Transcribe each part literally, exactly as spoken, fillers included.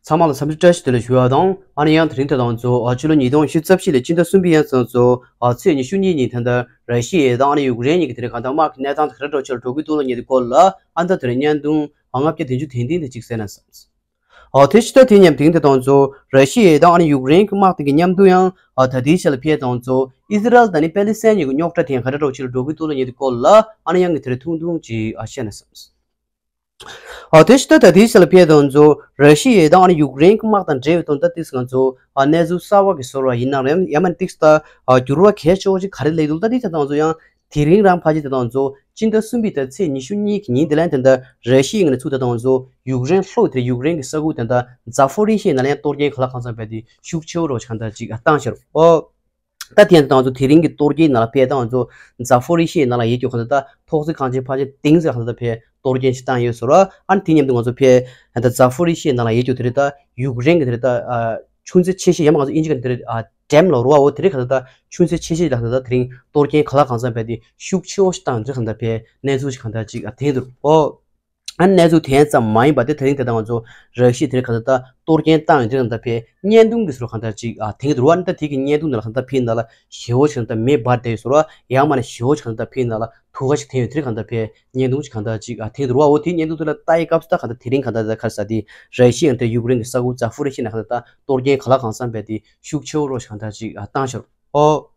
ཚང་མ་ལ་འཚམས་འདྲི་བཀྲ་ཤིས་བདེ་ལེགས་ཞུ་བ་དང་། ཨ་ནི་ཡང་དེ་རིང་དེ་དང་གཙོ་བོ་ཕྱི་ལོ་ཉིས་སྟོང་ཉི་ཤུ་རྩ་བཞི་ལོའི་སྤྱི་ཟླ་གསུམ་པའི་ཡང་དང་གཙོ་བོ་ཚེས་ཉི་ཤུ་གཉིས་ཉིན་ད་ལྟ་ར་ཤི་ཡ་དང་ཨ་ནི་ཡུཀ་རེན་གཉིས་ཀྱི་དེ་རིང་གང་ལྟར་དམག་གི་གནས་སྟངས་དེ་ག་འདྲ་འདྲ་བོ་ཅིག་ལ་འགྲོ་གི་འདུག་ལབ་ཉེ་དུ་སྐོར་ལ་ཨ་ད་དེ་རིང་བརྙན་ཐུང་ལྔ་བརྒྱ་བདུན་ཅུ་དོན་བདུན་དེ་ཅིག་གསན་ན་བསམས། ཨོ་དེ་ཕྱི་ཟླ་དེ་མཉམ་དེང་དེ་དང་གཙོ་བོ་ར་ཤི་ཡ་དང་ཨ་ནི་ཡུཀ་རེན་གྱི་དམག་དེ་གི་མཉམ་དུ་ཡང་ཨ་ད་ལྟའི་ཆ་ལ་ཕེབས་དང་གཙོ་བོ་ཨི་ཟི་རལ་དང་ནི་པེ་ལི་སི་ཐན་གཉིས་ཀྱི་རྙོག་དྲ་དེ་ཡང་ག་འདྲ་འདྲ་བོ་ཅིག་ལ་འགྲོ་གི་འདུག་ལབ་ཉེ་དུ་སྐོར་ལ་ཨ་ནི་ཡང་གི་དེ་རིང་ཐུང་ཐུང་ཅིག་ཨ་བཤད་ན་བསམས། ཨ་དེ་ཕྱི་ཟླ་ད་ལྟའི་ཆ་ལ་ཕེབས་དང་གཙོ་བོ་ར་ཤི་ཡ་དང་ཨ་ནི་ཡུཀ་རེན་གྱི་དམག་དང་འབྲེལ་བའི་དོན་དག་ཏིག་ཙམ་ང་ཚོ་ཨ་གནས་ཚུལ་གསར་བ་གི་བཟོ་འདྲ་ཡིན་ན་རེད། ཡང་མིན་ཏིག་ཙམ་ད་ཨ་འགྱུར་བ་གལ་ཆེ་བོ་ཞིག་ག་རེ་སླེབས་འདུག་ད་ཏིག་ཙམ་དང་གཙོ་བོ་ཡང་དེ་རིང་རང་ཕལ་ཆེར་དེ་དང་གཙོ་བོ་སྤྱི་ཟླ་གསུམ་པའི་ད་ཚེས་ཉི་ཤུ་གཉིས་ཀྱི་ཉིན་དེ་ལ་ཡང་དེ་འདྲ་ར་ཤི་ཡའི་ངོས་ནས་ཚུར་དེ་དང་གཙོ་བོ་ཡུཀ་རེན་ལྷོ་དེ་ཡུཀ་རེན་གྱི་ས་ཁུལ་དེ་འདྲ་ཛ་ཕོ་རི་ཤི་ཡའི་ནང་ལ་ཡང་གཏོར་སྐྱོན་ག་ལ་གང་འཚམ་བས་དེ་ཤུགས་ཆེ་བོ་རོ་ཞིག་གང་ལྟར་ཅིག་བཏང་ཤར། ཨོ། ད་དེ་ཡང་ང་ཚོ་དེ་རིང་གི་གཏོར་སྐྱོན་ནང་ལ་ཕེབས་ད་ང་ཚོ་ཛ་ཕོ་རི་ཤི་ཡའི་ནང་ལ་ཡོད་རྒྱུ་གང་ལྟར་ད་ཐོག་བརྩེགས་ཁང་ཆེན་ཕལ་ཆེར་སྟེང་ཟེར་གང་ལྟར་ཕེབས་གཏོར་སྐྱོན་ཞིག་བཏང་ཡོད་ཟེར་བ། ཨ་ནི་དེ་མཉམ་དུ་ང་ཚོ་ཕེབས་ད་ཛ་ཕོ་རི་ཤི་ཡའི་ནང་ལ་ཡོད་རྒྱུ་དེ་རེད། ད་ཡུཀ་རེན་གྱི་དེ་རེད། ད་ཨ་ཆུ་མཛོད་ཆེ་ཤོས་ཡང་མ་ང་ཚོ་དབྱིན་ཇི་གི་དེ་རེད། ཨ་ཌེམ་ལབ་རེད་བ། འོ་དེ་རེད། གང་ལྟར་ད་ཆུ་མཛོད་ཆེ་ཤོས་ལ་གང་ལྟར་ད་དེ་རིང་གཏོར་སྐྱོན་ག་ལ་གང་འཚམ་བས་དེ་ཤུགས་ཆེ་བོ་ཞིག་བཏང་ཡོད་རྒྱུ་གང་ལྟར་ཕེབས་གནས་ཚུལ་ཞིག་གང་ལྟར་ཅིག་ཨ་དེ་འདུག་ཨོ། ཨ་གནས་ཚུལ་དེ་ཙམ་མ་ཡིན་པ་དེ་དེ་རིང་དེ་ལྟ་ང་ཚོ་ར་ཤི་ཡ་དེ་རིང་གང་ལྟར་ད་གཏོར་སྐྱོན་བཏང་ཡོད་དེ་གང་ལྟར་ཕེབས་བརྙན་ཐུང་གི་ཟུར་གང་ལྟར་ཅིག་ཨ་དེང་དུ་རུ་བ་ནི་ད་དེ་གི་བརྙན་ཐུང་ནང་ལ་གང་ལྟར་ཕེབས་ན་ལ་ཞེ་བོ་ཞིག་གང་ལྟར་མེ་འབར་བསྡད་ཡོད་ཟེར་བ། ཡང་མ་ནས་ཞེ་བོ་ཞིག་གང་ལྟར་ཕེབས་ན་ལ་དུ་བ་ཞིག་འཐེན་ཡོད་དེ་གང་ལྟར་ཕེབས་བརྙན་ཐུང་ཞིག་གང་ལྟར་ཅིག་ཨ་དེང་དུ་རུ་བ། འོ་དེ་བརྙན་ཐུང་དེ་ལ་ལྟ་ཡི་སྐབས་སུ་ད་གང་ལྟར་དེ་རིང་གང་ལྟར་ད་ག་རེ་ཟ་དེ་ར་ཤི་ཡ་དེ་ཡུཀ་རེན་གྱི་ས་ཁུལ་ཛ་ཕོ་རི་ཤི་ཡ་ནང་གང་ལྟར་ད་གཏོར་སྐྱོན་ག་ལ་གང་འཚམ་བས་དེ་ཤུགས་ཆེ་བོ་རོ་ཞིག་གང་ལྟར་ཅིག་ཨ་བཏང་ཤར། ཨོ།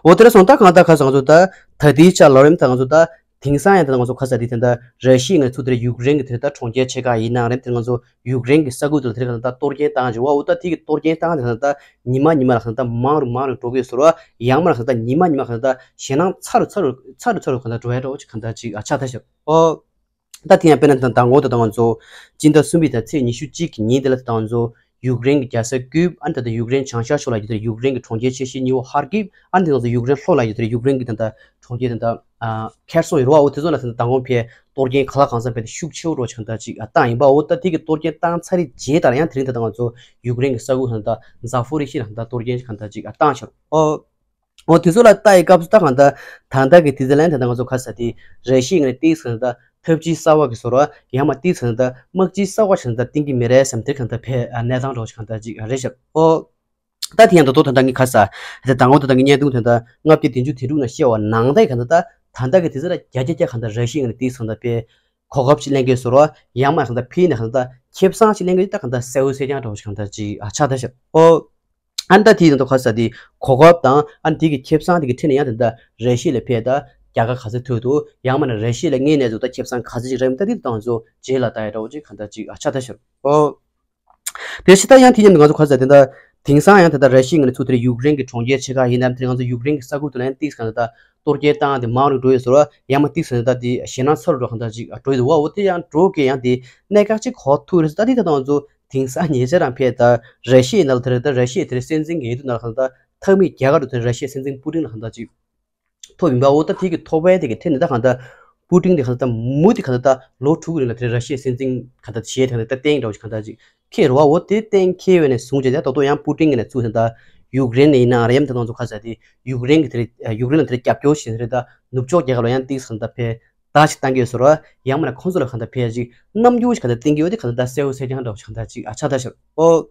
འོ་དེ་ར་སོང་ད་གང་ལྟར་ཁ་སང་ང་ཚོ་ད་ད་ལྟའི་ཆ་ལ་རེམ་ད་ང་ཚོ་ད་དེང་སང་ཡང་ད་ང་ཚོ་ཁ་ས་དེ་དེ་འདྲ་ར་ཤི་ཡའི་ངོས་ཚུར་དེ་ར་ཡུཀ་རེན་གྱི་དེ་ར་ད་གྲོང་ཁྱེར་ཆེ་ཁག་ཡིན་ནའང་རེམ་དེ་ར་ང་ཚོ་ཡུཀ་རེན་གྱི་ས་ཁུལ་དུ་དེ་ར་གང་ལྟར་ད་གཏོར་སྐྱོན་བཏང་བྱུང་བ། འོ་ད་དེ་གི་གཏོར་སྐྱོན་བཏང་དེ་གང་ལྟར་ད་ཉི་མ་ཉི་མ་ལ་གང་ལྟར་མང་རུ་མང་རུ་འགྲོ་གི་ཡོད་ཟེར་བ། ཡང་མ་ལ་གང་ལྟར་ཉི་མ་ཉི་མ་གང་ལྟར་ཞེད་སྣང་ཚ་རུ་ཚ་རུ་ཚ་རུ་ཚ་རུ་གང་ལྟར་འགྲོ་ཡ་འདྲ་བོ་ཅིག་གང་ལྟར་ཅིག་ཨ་ཆགས་ད་ཤག་ཨོ། ད་དེ་ཡང་དཔེར་ན་ད་ད་ངོ་ད་ད་ང་ཚོ་སྤྱི་ཟླ་གསུམ་པའི་ད་ཚེས་ཉི་ཤུ་གཅིག་གི་ཉིན་དེ་ལ་ད་ང་ཚོ་ཡུཀ་རེན་གྱི་རྒྱལ་ས་ཀིབ། ཨ་ནི་ད་ལྟ་ཡུཀ་རེན་བྱང་ཤར་ཕྱོགས་ལ་ཡོད་དེ་ཡུཀ་རེན་གྱི་གྲོང་ཁྱེར་ཆེ་ཤོས་གཉིས་པོ་ཧར་ཀིབ། ཨ་ནི་ད་ང་ཚོ་ཡུཀ་རེན་ལྷོ་ལ་ཡོད་དེ་ཡུཀ་རེན་གྱི་ད་ལྟ་གྲོང་ཁྱེར་ད་ལྟ་ཨ་ཁེར་སོང་ཡོད་རེད་བ། འོ་དེ་ཚོ་ལ་ད་ད་ངོ་ཕར་གཏོར་སྐྱོན་ག་ལ་གང་འཚམ་ཕར་དེ་ཤུགས་ཆེ་བོ་རོ་ཅིག་གང་ལྟར་ཅིག་ཨ་བཏང་ཡིན་པ། འོ་ད་དེ་གི་གཏོར་སྐྱོན་བཏང་ཚར་རེད་རྗེས་ད་ལ་ཡང་དེ་རིང་ད་ད་ང་ཚོ་ཡུཀ་རེན་གྱི་ས་ཁུལ་ད་ལྟ་ཛ་ཕོ་རི་ཤི་ལ་ད་ལྟ་གཏོར་སྐྱོན་ཅིག་གང་ལྟར་ཅིག་ཨ་བཏང་ཤར། ཨོ། འོ་དེ་ཚོ་ལ་ལྟ་ཡི་སྐབས་སུ་ད་གང་ལྟར་ད་ལྟ་གི་དེ་ཚོ་ལན་ད་ལྟ་ང་ཚོ་ཁ་ས་དེ་ར་ཤི་ཡའི་ངོས་ནས་ཏིག་ཙམ་ད་ཐབས་ཇུས་གསར་བ་གི་བཟོ་འདྲ་ཡང་མ་ཏིག་ཙམ་ད་དམག་ཇུས་གསར་བ་ཞིག་ད་བཏིང་གི་མེད་རེད་བསམ་དེ་གང་ལྟར་ཕར་གནས་སྟངས་འདྲ་བོ་ཞིག་གང་ལྟར་ཅིག་རེད་ཤག་ཨོ། ད་དེ་ཡང་ད་དོ་ད་ལྟ་ངའི་ཁ་ས་དེ་ད་ངོ་ད་ད་ངའི་བརྙན་ཐུང་དེ་ད་ལྔ་བརྒྱ་བདུན་ཅུ་དོན་དྲུག་ནང་བཤད་པ་ནང་ད་གང་ལྟར་ད་ད་ལྟ་གི་དེ་ཚོ་ལ་བརྒྱ་ཆ་བརྒྱ་གང་ལྟར་ར་ཤི་ཡའི་ངོས་ནས་ཏིག་ཙམ་ད་ཕར་གོ་སྐབས་ཅིག་ལེན་གི་བཟོ་འདྲ་ཡང་མ་གང་ལྟར་ཕར་ནས་གང་ལྟར་ཁེ་བཟང་ཅིག་ལེན་གི་ད་གང་ལྟར་གསལ་བོ་གསལ་རྐྱང་འདྲ་བོ་ཞིག་གང་ལྟར་ཅིག་ཨ་ཆགས་ད་ཤག་ཨོ། ཨ་ནི་ད་དེའི་ནང་དུ་ཁ་ས་དེ་གོ་སྐབས་དང་ཨ་ནི་དེ་གི་ཁེ་བཟང་དེ་གི་ཁྲིད་ནས་ཡང་དེ་འདྲ་ར་ཤི་ཡ་ལ་ཕར་ད་རྒྱལ་ཁ་ག་ཚོད་ཐོབ་འདུག་ཡང་མིན་ན་ར་ཤི་ཡ་ལ་དངོས་གནས་ཚུར་ད་ཁེ་བཟང་ག་ཚོད་ཅིག་རག་ཡིན་ད་དེ་དང་ཚོ་རྗེས་ལ་ལྟ་ཡ་འདྲ་བོ་ཅིག་གང་ལྟར་ཅིག་ཨ་ཆགས་ད་ཤག་ཨོ། དེ་ཕྱི་ད་ཡང་དེ་མཉམ་དུ་ང་ཚོ་ཁ་ས་དེ་འདྲ་དེང་སང་ཡང་དེ་འདྲ་ར་ཤི་ཡའི་ངོས་ནས་ཚུར་དེ་ཡུཀ་རེན་གྱི་གྲོང་ཁྱེར་ཆེ་ཁག་ཡིན་ནམ་དེ་ང་ཚོ་ཡུཀ་རེན་གྱི་ས་ཁུལ་དུ་ལ་ཡང་ཏིག་ཙམ་གང་ལྟར་གཏོར་སྐྱོན་བཏང་དེ་མང་རུ་འགྲོ་ཡོད་ཟེར་བ། ཡང་མ་ཏིག་ཙམ་ད་དེ་ཞེད་སྣང་ཚ་རུ་འགྲོ་གང་ལྟར་ཅིག་འགྲོ་ཡི་འདུག་བ། འོ་དེ་ཡང་འགྲོ་གི་ཡང་དེ་གནད་འགག་ཅིག་གོ་ཐུབ་རེད་ཟེར། ད་དེ་ད་ང་ཚོ་དེང་སང་ཉེ་ཆར་རང་ཕར་ད་ར་ཤི་ཡའི་ནང་ལ་དེ་རེད། ད་ར་ཤི་ཡའི་དེ་རེད་སྲིད་འཛིན་གྱི་འོས་བསྡུ་ནང་ལ་གང་ལྟར་མཐའ་མའི་རྒྱལ་ཁ་འདྲ་དེ་ར་ཤི་ཡའི་སྲིད་འཛིན་པུ་ཏིན་ལ་གང་ལྟར་ཅིག་ཐོབ་ཡིན་པ། འོ་ད་དེ་གི་ཐོབ་པའི་དེ་གི་ཐད་ནས་ད་གང་ལྟར་པུ་ཏིན་དེ་གང་ལྟར་མུ་མཐུད་གང་ལྟར་ད་ལོ་དྲུག་གི་རིང་ལ་དེ་ར་ཤི་ཡའི་སྲིད་འཛིན་གང་ལྟར་བྱས་དེ་གང་ལྟར་ད་བསྟན་འདྲ་བོ་ཞིག་གང་ལྟར་ཅིག་འཁེལ་རེད་བ། འོ་དེ་གཏན་འཁེལ་བ་ནས་བཟུང་བྱས་ད་ད་དུང་ཡང་པུ་ཏིན་གྱི་ནས་ཚུར་ད་ཡུཀ་རེན་ནས་ཡིན་ན་རེད། ཡང་ད་དུང་ཚོ་ཁ་ས་དེ་ཡུཀ་རེན་གྱི་དེ་རེད། ཡུཀ་རེན་ལ་དེ་རེད་རྒྱབ་སྐྱོར་བྱེད་རེད། ད་ནུབ་ཕྱོགས་རྒྱལ་ཁབ་ལ་ཡང་ཏིག་ཙམ་ད་ཕར་ད་ཞིག་བཏང་གི་ཡོད་ཟེར་བ། ཡང་མིན་ན་ཁོང་ཚོ་ལ་གང་ལྟར་ཕར་ཞིག་རྣམ་འགྱུར་ཞིག་གང་ལྟར་བསྟན་གི་ཡོད་དེ་གང་ལྟར་ད་གསལ་བོ་གསལ་རྐྱང་འདྲ་བོ་ཞིག་གང་ལྟར་ཅིག་ཨ་ཆགས་ད་ཤག་ཨོ།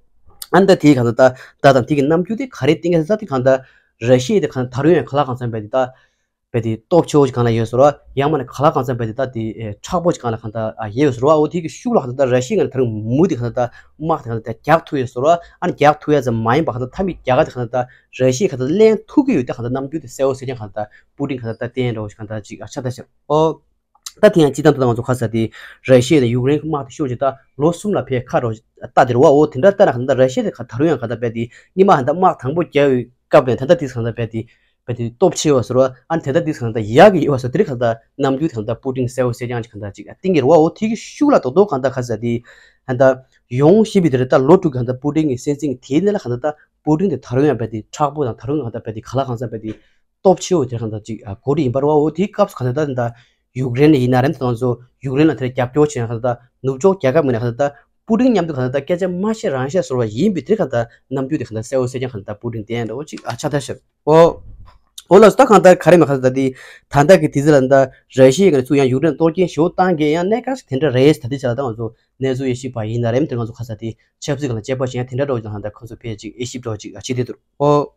ཨ་ནི་ད་དེའི་གང་ལྟར་ད་ད་དང་དེ་གི་རྣམ་འགྱུར་དེ་ག་རེ་བསྟན་གི་ཟེར་ད་དེ་གང་ལྟར་ར་ཤི་ཡ་དེ་གང་ལྟར་ད་རུང་ཡང་ག་ལ་གང་འཚམ་བས་དེ་ད་བས་དེ་སྟོབས་ཆེ་བོ་ཞིག་གང་ལ་ཡོད་ཟེར་བ། ཡང་མིན་ན་ག་ལ་གང་འཚམ་བས་དེ་ད་དེ་ཨེ་མཁྲེགས་པོ་ཞིག་གང་ལ་གང་ལྟར་ཨ་ཡོད་ཟེར་བ། འོ་དེ་གི་ཤུགས་ལ་གང་ལྟར་ད་ར་ཤི་ཡ་གང་ལྟར་ད་རུང་མུ་མཐུད་གང་ལྟར་ད་དམག་དེ་གང་ལྟར་ད་རྒྱག་ཐུབ་ཡོད་ཟེར་བ། ཨ་ནི་རྒྱག་ཐུབ་ཡ་ཙམ་མ་ཡིན་པ་གང་ལྟར་མཐའ་མའི་རྒྱལ་ཁ་དེ་གང་ལྟར་ད་ར་ཤི་ཡ་གང་ལྟར་ལེན་ཐུབ་ཀྱི་ཡོད་དེ་གང་ལྟར་རྣམ་འགྱུར་དེ་གསལ་བོ་གསལ་རྐྱང་གང་ལྟར་པུ་ཏིན་གང་ལྟར་ད་བསྟན་འདྲ་བོ་ཞིག་གང་ལྟར་ཅིག་ཨ་ཆགས་ད་ཤག་ཨོ། ད་དེ་ཡང་སྤྱི་བཏང་ད་ང་ཚོ་ཁ་ས་དེ་ར་ཤི་ཡ་དང་ཡུཀ་རེན་གྱི་དམག་དེ་ཤོར་རྗེས་ད་ལོ་གསུམ་ལ་ཕར་ཁ་རོག་ལྟ་དེ་རེད་བ། འོ་དེ་འདྲ་ལྟ་ན་གང་ལྟར་ར་ཤི་ཡ་དེ་ག་ད་རུང་ཡང་གང་ལྟར་བས་དེ་སྔོན་མ་གང་ལྟར་དམག་དང་པོ་རྒྱག་ཡོད་སྐབས་ནས་ད་ལྟ་དེ་གང་ལྟར་བས་དེ་བས་དེ་སྟོབས་ཆེ་བ་ཟེར་བ། ཨ་ནི་དེ་ལྟ་དེ་གང་ལྟར་ཡག་གི་ཡོད་བ་ཟེར། དེ་རིང་གང་ལྟར་རྣམ་འགྱུར་དེ་གང་ལྟར་པུ་ཏིན་གསལ་བོ་གསལ་རྐྱང་ཅིག་གང་ལྟར་ཅིག་བསྟན་གྱི་རེད་བ། འོ་དེ་གི་ཤུགས་ལ་དོ་དོ་གང་ལྟར་ཁ་ས་དེ་གང་ལྟར་ཡོང་བཞིན་པའི་དེ་རེད། ད་ལོ་དྲུག་གི་གང་ལྟར་པུ་ཏིན་གྱི་སྲིད་འཛིན་གྱི་དེའི་ནང་ལ་གང་ལྟར་ད་པུ་ཏིན་དེ་ད་རུང་ཡང་བས་དེ་མཁྲེགས་པོ་དང་ད་རུང་ཡང་གང་ལྟར་བས་དེ་ག་ལ་གང་འཚམ་བས་དེ་སྟོབས་ཆེ་བོ་དེ་གང་ལྟར་ཅིག་ཨ་གོ་རིམ་ཡིན་པ་རེད་བ། འོ་དེའི་སྐབས་སུ་གང་ལྟར་ད་ད་ཡུཀ་རེན་ནས་ཡིན་ན་རེད། ད་ང་ཚོ་ཡུཀ་རེན་ལ་དེར་རྒྱབ་སྐྱོར་བྱེད་ཡ་གང་ལྟར་ནུབ་ཕྱོགས་རྒྱལ་ཁབ་མིན་ན་གང་ལྟར་ད་པུ་ཏིན་མཉམ་དུ་གང་ལྟར་ད་སྐད་ཆ་མ་བཤད་རང་བཤད་བཟོ་འདྲ་བ་ཡིན་པའི་དེ་གང་ལྟར་རྣམ་འགྱུར་དེ་གང་ལྟར་གསལ་བོ་གསལ་རྐྱང་གང་ལྟར་པུ་ཏིན་བསྟན་འདྲ་བོ་ཅིག་ཨ་ཆགས་ད་ཤག་ཨོ། འོ་ལགས་སོ། ད་གང་ལྟར་ག་རེ་མ་ཁ་ས་ད་དེ་ད་ལྟ་གི་དུས་ཚོད་ལ་ད་ར་ཤི་ཡའི་ངོས་ནས་ཚུར་ཡང་ཡུཀ་རེན་གཏོར་སྐྱོན་ཞེ་པོ་བཏང་གི་ཡང་གནད་འགག་ཞིག་དེ་འདྲ་རེད། ད་དེ་ཆ་ལ་ད་ང་ཚོ་གནས་ཚུལ་ཡེ་ཤེས་པ་ཡིན་ན་རེད་མི་དེ་ང་ཚོ་ཁ་ས་དེ་ཆབ་སྲིད་སྒང་ལ་དཔྱད་པ་བྱེད་ཡ་དེ་འདྲ་འདྲ་བོ་ཅིག་ལ་ད་ཁོ་ཚོ་ཕལ་ཅིག་དབྱེ་ཞིབ་འདྲ་བོ་ཅིག་བྱེད་དེ་འདུག་འོ།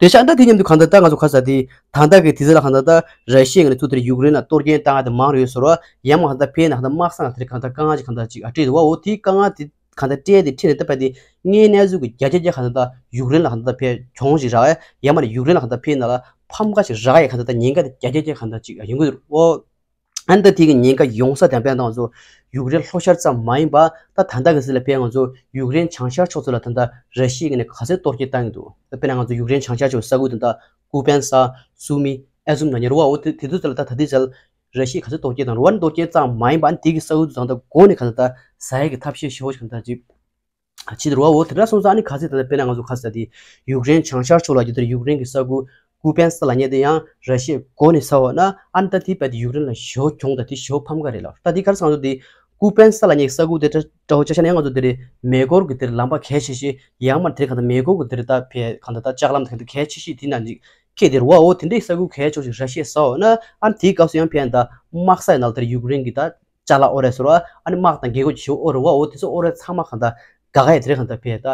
དེ་ཤ་ད་དེ་མཉམ་དུ་གང་ལྟར་ད་ང་ཚོ་ཁ་ས་དེ་ད་ལྟ་གི་དུས་ཚོད་ལ་གང་ལྟར་ད་ར་ཤི་ཡའི་ངོས་ནས་ཚུར་དེར་ཡུཀ་རེན་ལ་གཏོར་སྐྱོན་བཏང་ཡ་དེ་མང་རུ་ཡོད་ཟེར་བ་ཡང་མ་གང་ལྟར་ཕེ་ན་གང་ལྟར་དམག་ས་ལ་དེར་གང་ལྟར་དཀའ་ངལ་ཅིག་གང་ལྟར་ཅིག་ཨ་འཕྲད་འདུག་བ། འོ་དེའི་དཀའ་ངལ་དེ་གང་ལྟར་སྤྲད་དེ་འཕྲད་ནས་ད་ཕ་དེ་དངོས་གནས་ཚུལ་གྱི་བརྒྱ་ཆ་བརྒྱ་གང་ལྟར་ད་ཡུཀ་རེན་ལ་གང་ལྟར་ཕལ་གྱོང་ཞིག་རག་ཡ་ཡང་མ་ནས་ཡུཀ་རེན་ལ་གང་ལྟར་ཕལ་ན་ལ་ཕམ་ཁ་ཞིག་རག་ཡ་གང་ལྟར་ད་ཉེན་ཁ་དེ་བརྒྱ་ཆ་བརྒྱ་གང་ལྟར་ཅིག་ཡོང་གི་འདུག་འོ། ཨ་ནི་ད་དེ་གི་ཉེན་ཁ་ཡོང་ས་དེ་ཕན་ང་ཚོ་ཡུཀ་རེན་ལྷོ་ཤར་ཙམ་མ་ཡིན་པ་ད་ད་ལྟ་གི་ཟི་ལ་ཕན་ང་ཚོ་ཡུཀ་རེན་བྱང་ཤར་ཕྱོགས་ཚོ་ལ་ད་ལྟ་ར་ཤི་ཡའི་ངོས་ནས་ག་ཚོད་གཏོར་སྐྱོན་བཏང་གི་འདུག་ད་དཔེར་ན་ང་ཚོ་ཡུཀ་རེན་བྱང་ཤར་ཕྱོགས་ས་ཁུལ་ད་ལྟ་ཀུ་པན་ས་སུ་མི་ཨེ་ཟུམ་ན་ཉེ་རུ་བ་འོ་དེ་དེ་ཚོ་ཚོ་ལ་ད་ད་ལྟའི་ཆར་ར་ཤི་ཡས་ག་ཚོད་གཏོར་སྐྱོན་བཏང་རུ་བ་ནི་གཏོར་སྐྱོན་ཙམ་མ་ཡིན་པ་ཨ་ནི་དེ་གི་ས་ཁུལ་དུ་ད་ལྟ་འགོ་ནས་ག་ཚོད་ད་ཟ་ཡ་གི་ཐབས་ཤེས་ཤོར་གང་ད་ཅིག་ཕྱི་དུ་རུ་བ་འོ་དེ་འདྲ་སོང་ཙང་ཨ་ནི་ག་ཚོད་ད་ལྟ་དཔེར་ན་ང་ཚོ་ག་ཚོད་ད་དེ་ཡུཀ་རེན་བྱང་ཤར་ཕྱོགས་ལ་ཡོད་དེ་ཡུཀ་རེན་གི་ས་ཁུལ་ཀུ་པན་ས་ལ་ཉེ་དེ་ཡང་ར་ཤི་ཡས་འགོ་ནས་ཟ་བ་ན་ཨ་ནི་ད་དེ་བས་དེ་ཡུཀ་རེན་ལ་ཞེ་པོ་གྱོང་དང་དེ་ཞེ་པོ་ཕམ་ཁ་རེད་ལ། ད་དེ་ག་རེ་ཟེར་ང་ཚོ་དེ་ཀུ་པན་ས་ལ་ཉེ་གི་ས་ཁུལ་དེ་འདྲ་འདྲ་བོ་ཆ་བཞག་ན་ཡང་ང་ཚོ་དེ་རེད་མེ་འཁོར་གི་དེ་རེད་ལམ་པ་གལ་ཆེ་ཤོས་ཡང་མ་དེ་རེད་གང་ལྟར་མེ་འཁོར་གི་དེ་རེད་ད་ཕེ་གང་ལྟར་ད་ལྕགས་ལམ་དེ་གང་ལྟར་གལ་ཆེ་ཤོས་དེ་ན་ཅིག་ཁེ་དེ་རུ་བ་འོ་དེ་འདྲའི་ས་ཁུལ་གལ་ཆེ་ཤོས་ཅིག་ར་ཤི་ཡས་ཟ་བ་ན་ཨ་ནི་དེའི་སྐབས་སུ་ཡང་ཕན་ད་དམག་ས་ཡི་ནང་ལ་དེ་རེད་ཡུཀ་རེན་གི་ད་ཅ་ལག་ཨོ་རེད་ཟེར་བ། ཨ་ནི་དམག་དང་རྒྱལ་སྒོ་ཆེ་བོ་ཨོ་རེད་བ། འོ་དེ་ཚོ་ཨོ་རེད་ཚང་མ་གང་ལྟར་དགག་ཡ་དེ་རེད་གང་ལྟར་ཕེ་ད་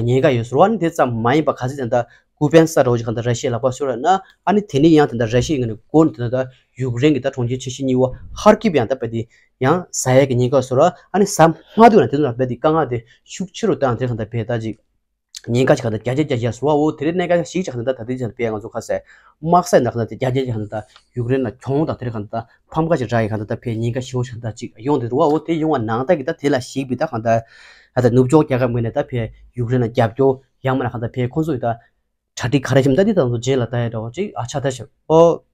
ཉེན་ཁ་ཡོད་ཟེར་བ། ཨ་ནི་དེ་ཙམ་མ་ཡིན་པ་ག་ཚོད་ཙམ་ད་ཀུ་པན་ས་འདྲ་བོ་ཅིག་གང་ལྟར་ར་ཤི་ཡས་ལག་པ་ཤོར་བ་ན་ཨ་ནི་དེ་ནི་ཡང་དེ་འདྲ་ར་ཤི་ཡའི་ངོས་ནས་འགོ་ནས་དེ་འདྲ་ད་ཡུཀ་རེན་གི་ད་གྲོང་ཁྱེར་ཆེ་ཤོས་གཉིས་པ་ཧར་ཀིབ་ཡང་ད་རྦད་དེ་ཡང་ཟ་ཡས་ཀྱི་ཉེན་ཁ་ཟེར་བ། ཨ་ནི་ཟ་མ་ཐུབ་ན་དེ་ཚོ་ལ་རྦད་དེ་དཀའ་ངལ་དེ་ཤུགས་ཆེ་རུ་བཏང་དེ་གང་ལྟར་ཕེ་ད་ཅིག་ཉེན་ཁ་ཅིག་གང་ལྟར་བརྒྱ་ཆ་བརྒྱ་བཞག་ཟེར་བ། འོ་དེ་རིང་གནད་འགག་ཞིག་ཅིག་གང་ལྟར་ད་ལྟའི་ཆར་དཔེ་ང་ཚོ་ཁ་གསལ་དམག་ས་ཡིན་ན་གང་ལྟར་བརྒྱ་ཆ་བརྒྱ་གང་ལྟར་ཡུཀ་རེན་ལ་གྱོང་དང་དེ་རིང་གང་ལྟར་ཕམ་ཁ་ཅིག་རག་ཡི་གང་ལྟར་ད་ཕེ་ཉེན་ཁ་ཞེ་པོ་ཅིག་གང་ལྟར་ཅིག་ཡོང་དེ་རུ་བ། འོ་དེ་ཡོང་བ་ནང་ལྟར་གི་ད་དེ་ལ་གཞིགས་པའི་ད་གང་ལྟར་ད་ལྟ་ནུབ་ཕྱོགས་རྒྱལ་ཁབ་ངོས་ནས་ད་ཕེ་ཡུཀ་རེན་ལ་རྒྱབ་སྐྱོར་ཡང་མིན་ན་གང་ལྟར་ཕེ་ཁོང་ཚོ་ཡི་ད་གྲ་སྒྲིག་ག་རེ་བྱེད་མིན་ད་འདི་ད་ང་ཚོ་རྗེས་ལ་ལྟ་ཡ་འདྲ་བོ་ཅིག་ཨ་ཆགས་ད་ཤག་འོ།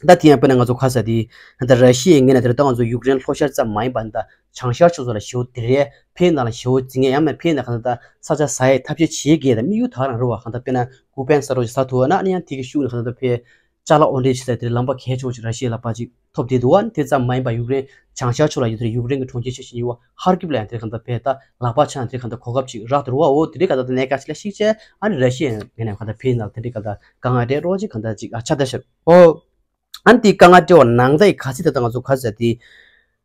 ད་དེ་ཡང་དཔེར་ན་ང་ཚོ་ཁ་ས་དེ་ད་ར་ཤི་ཡའི་ངོས་ནས་དེ་ད་ང་ཚོ་ཡུཀ་རེན་ལྷོ་ཤར་ཙམ་མ་ཡིན་པ་ད་བྱང་ཤར་ཕྱོགས་ཚོ་ལ་ཞེ་པོ་དེ་རེད་ཕེ་ནང་ལ་ཞེ་པོ་འཛིང་ངེ་ཡང་མིན་ཕེ་ནང་གང་ལྟར་ས་ཆ་ཟ་ཡའི་ཐབས་ཤེས་བྱེད་དགོས་ད་དམིགས་ཡུལ་ད་རང་རེད་བ། གང་ལྟར་དཔེར་ན་ཀུ་པན་ས་རོ་ཞིག་ཟ་ཐུབ་བ་ན་ཨ་ནི་ཡང་དེ་གི་ཤུགས་ནས་གང་ལྟར་ཕེ་ཅ་ལག་ཨོ་འདྲེ་བྱེད་ས་དེ་ལམ་པ་གལ་ཆེ་བོ་ཞིག་ར་ཤི་ཡའི་ལག་པ་ཅིག་ཐོབ་བསྡད་འདུག་བ། དེ་ཙམ་མ་ཡིན་པ་ཡུཀ་རེན་བྱང་ཤར་ཕྱོགས་ལ་ཡོད་དེ་ཡུཀ་རེན་གི་གྲོང་ཁྱེར་ཆེ་ཤོས་ཡིན་བ་ཧར་ཀིབ་ལ་ཡང་དེ་གང་ལྟར་ཕེ་ད་ལག་པ་འཆང་དེ་གང་ལྟར་གོ་སྐབས་ཅིག་རག་དེ་རུ་བ། འོ་དེ་རིང་གང་ལྟར་གནད་འགག་ཅིག་ལ་ཤིག་ཆེ་ཨ་ནི་ར་ཤི་ཡའི་ངོས་ནས་གང་ལྟར་ཕེ་ནང་དེ་འདྲའི་གང་ལྟར་དཀའ་ངལ་འཕྲད་རོགས་ཅིག་གང་ལྟར་ཅིག་ཨ་ཆགས་ད་ཤག་འོ། ཨ་ནི་དེའི་དཀའ་ངལ་འཕྲད་པ་ནང་ལྟར་གྱི་ག་ཚོད་ད་ལྟ་ང་ཚོ་ག་ཚོད་དེ་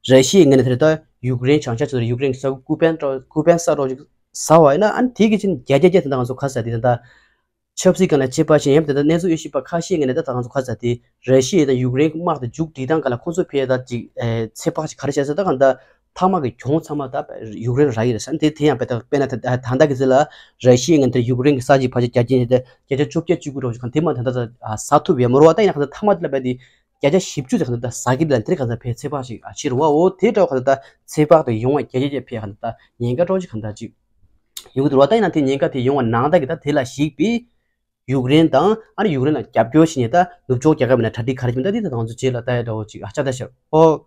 ར་ཤི་ཡའི་ངོས་ནས་དེ་ལྟར་ཡུཀ་རེན་བྱང་ཤར་ཕྱོགས་དེ་ཡུཀ་རེན་གྱི་ས་ཁུལ་ཀུ་པན་ཀྲོ་ཀུ་པན་ས་རོ་ཅིག་ཟ་བ་ཡིན་ན་ཨ་ནི་དེ་གི་ཕྱིན་བརྒྱ་ཆ་བརྒྱ་དེ་ལྟ་ང་ཚོ་ག་ཚོད་དེ་ད་ལྟ་ཆབ་སྲིད་སྒང་ལ་དཔྱད་པ་བྱེད་ཡམ་དེ་ལྟ་གནས་ཚུལ་དབྱེ་ཞིབ་པ་ཁ་ཤས་ངོས་ནས་ད་ལྟ་ང་ཚོ་ག་ཚོད་དེ་ར་ཤི་ཡ་དང་ཡུཀ་རེན་གྱི་དམག་དེ་མཇུག་སྒྲིལ་སྟངས་སྒང་ལ་ཁོང་ཚོ་ཕེ་ད་ཅིག་ཚོད་དཔག་ཅིག་ག་རེ་བྱས་ཟེར་ད་གང་ལྟ་མཐའ་མ་གི་གྱོང་ཚང་མ་ད་ཡུཀ་རེན་རག་གི་རེད་ཟེར། དེ་དེ་ཡང་དཔེ་ད་དཔེར་ན་ད་ད་ལྟ་གི་ཚེ་ལ་ར་ཤི་ཡའི་ངོས་ནས་ཡུཀ་རེན་གྱི་ས་ཆའི་བར་ཆད་བརྒྱ་ཆ་བརྒྱ་ཆ་བཅུ་བརྒྱད་བཅུ་དགུ་འདྲ་བོ་ཅིག་གང་དེ་མ་ད་ལྟ་ད་ཟ་ཐུབ་ཡོད་མ་རེད་བ། ད་ཡིན་ན་གང་ལྟ་མཐའ་མ་དེ་ལ་དཔེ་དེ་བརྒྱ་ཆ་བཞི་བཅུ་ཙམ་གང་ལྟ་ཟ་གི་ལ་དེ་གང་ལྟ་ཕེ་ཚོད་དཔག་ཅིག་བྱེད་རེད་བ། འོ་དེ་འདྲ་གང་ལྟ་ཚོད་དཔག་དེ་ཡོང་བ་བརྒྱ་ཆ་བརྒྱ་ཕེ་གང་ལྟ་ཉེན་ཁ་འདྲ་བོ་ཅིག་གང་ལྟ་ཅིག་ཡོང་གི་འདུག་བ། ད་ཡིན་ན་དེ་ཉེན་ཁ་དེ་ཡོང་བ་ནང་ལྟར་གྱི་ད་དེ་ལ་གཞིགས་པའི་ཡུཀ་རེན་དང་ཨ་ནི་ཡུཀ་རེན་ལ་རྒྱབ་སྐྱོར་བྱེད་མཁན་ད་ནུབ་ཕྱོགས་རྒྱལ་ཁབ་ཡིན་ན་གྲ་སྒྲིག་ག་རེ་བྱེད་མིན་ད་དེ་ད་ང་ཚོ་རྗེས་ལ་ལྟ་ཡ་འདྲ་བོ་ཅིག་ཨ་ཆགས་ད་ཤག་འོ།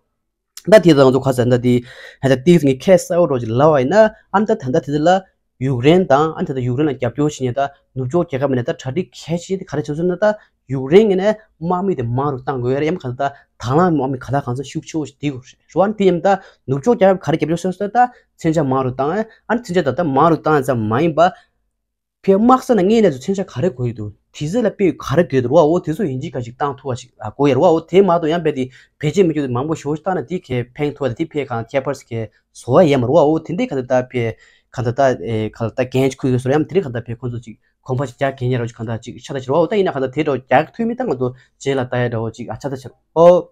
ད་དེ་ད་ང་ཚོ་ག་ཚོད་ད་དེ་ཧ་ད་ཏིག་ངས་ཁས་གསལ་བོ་འདྲ་བོ་ཅིག་ལབ་པ་ཡིན་ན་ཨ་ནི་ད་ད་ལྟ་དེ་དེ་ལ་ཡུཀ་རེན་དང་ཨ་ནི་ད་ད་ཡུཀ་རེན་ལ་རྒྱབ་སྐྱོར་བྱེད་མཁན་ད་ནུབ་ཕྱོགས་རྒྱལ་ཁབ་ཡིན་ན་ད་གྲ་སྒྲིག་གལ་ཆེ་དེ་ག་རེ་བྱེད་ཟེར་ན་ད་ཡུཀ་རེན་ངོས་ནས་དམག་མི་དེ་མང་རུ་བཏང་དགོས་ཡ་རེད། ཡང་གང་ལྟ་དང་བླངས་དམག་མི་ག་ལ་གང་ཚ་ཤུགས་ཆེ་བོ་ཞིག་དེ་དགོས་རེད་རེད་བ། དེ་ཡིན་ད་ནུབ་ཕྱོགས་རྒྱལ་ཁབ་ག་རེ་རྒྱབ་སྐྱོར་བྱེད་ཟེར་ད་མཚོན་ཆ་མང་རུ་བཏང་ཨ་ནི་མཚོན་ཆ་ད་ལྟ་མང་རུ་བཏང་ཙམ་མ་ཡིན་པ། ཕའི་དམག་ས་ན་དངོས་གནས་སུ་མཚོན་ཆ་ག་རེ་དགོས་ཡོད་འདུག་དེ་ཚོ་ལ་དཔེ་ག་རེ་དགོས་འདུག་ར་བ། འོ་དེ་ཚོ་ཡིན་གཅིག་ག་གཅིག་བཏང་ཐུབ་པ་ཞིག་ཨ་དགོས་ཡོད་ར་བ། འོ་དེ་མ་གཏོགས་ཡང་རྦད་དེ་བེད་སྤྱོད་མི་ཆོག་དེ་མང་པོ་ཞེ་པོ་ཞིག་བཏང་ན་དེ་གས་ཕན་ཐོགས་དེ་ཕའི་གང་ཁྱད་པར་ཞིག་གས་བཟོ་བ་ཡས་མ་ར་བ། འོ་དེ་འདྲའི་ག་ད་ལྟ་ཕའི་ག་ད་ལྟ་ཨེ་ག་ད་ལྟ་འགན་ཅིག་ཁུར་ཡོད་སོ་ཡང་དེ་རིང་ག་ད་ལྟ་ཕའི་ཁོང་ཚོ་ཅིག་གོམ་པ་ཞིག་རྒྱག་གན་ཡ་ར་ཅིག་ག་ད་ཅིག་ཆ་ད་ཅིག་ར་བ། འོ་དེ་ཡིན་ན་ག་ད་དེ་འདྲ་རྒྱག་ཐུབ་མིན་ད་ང་ཚོ་རྗེས་ལ་ལྟ་ཡ་འདྲ་བོ་ཅིག་ཨ་ཆ་ད་ཆ་འོ།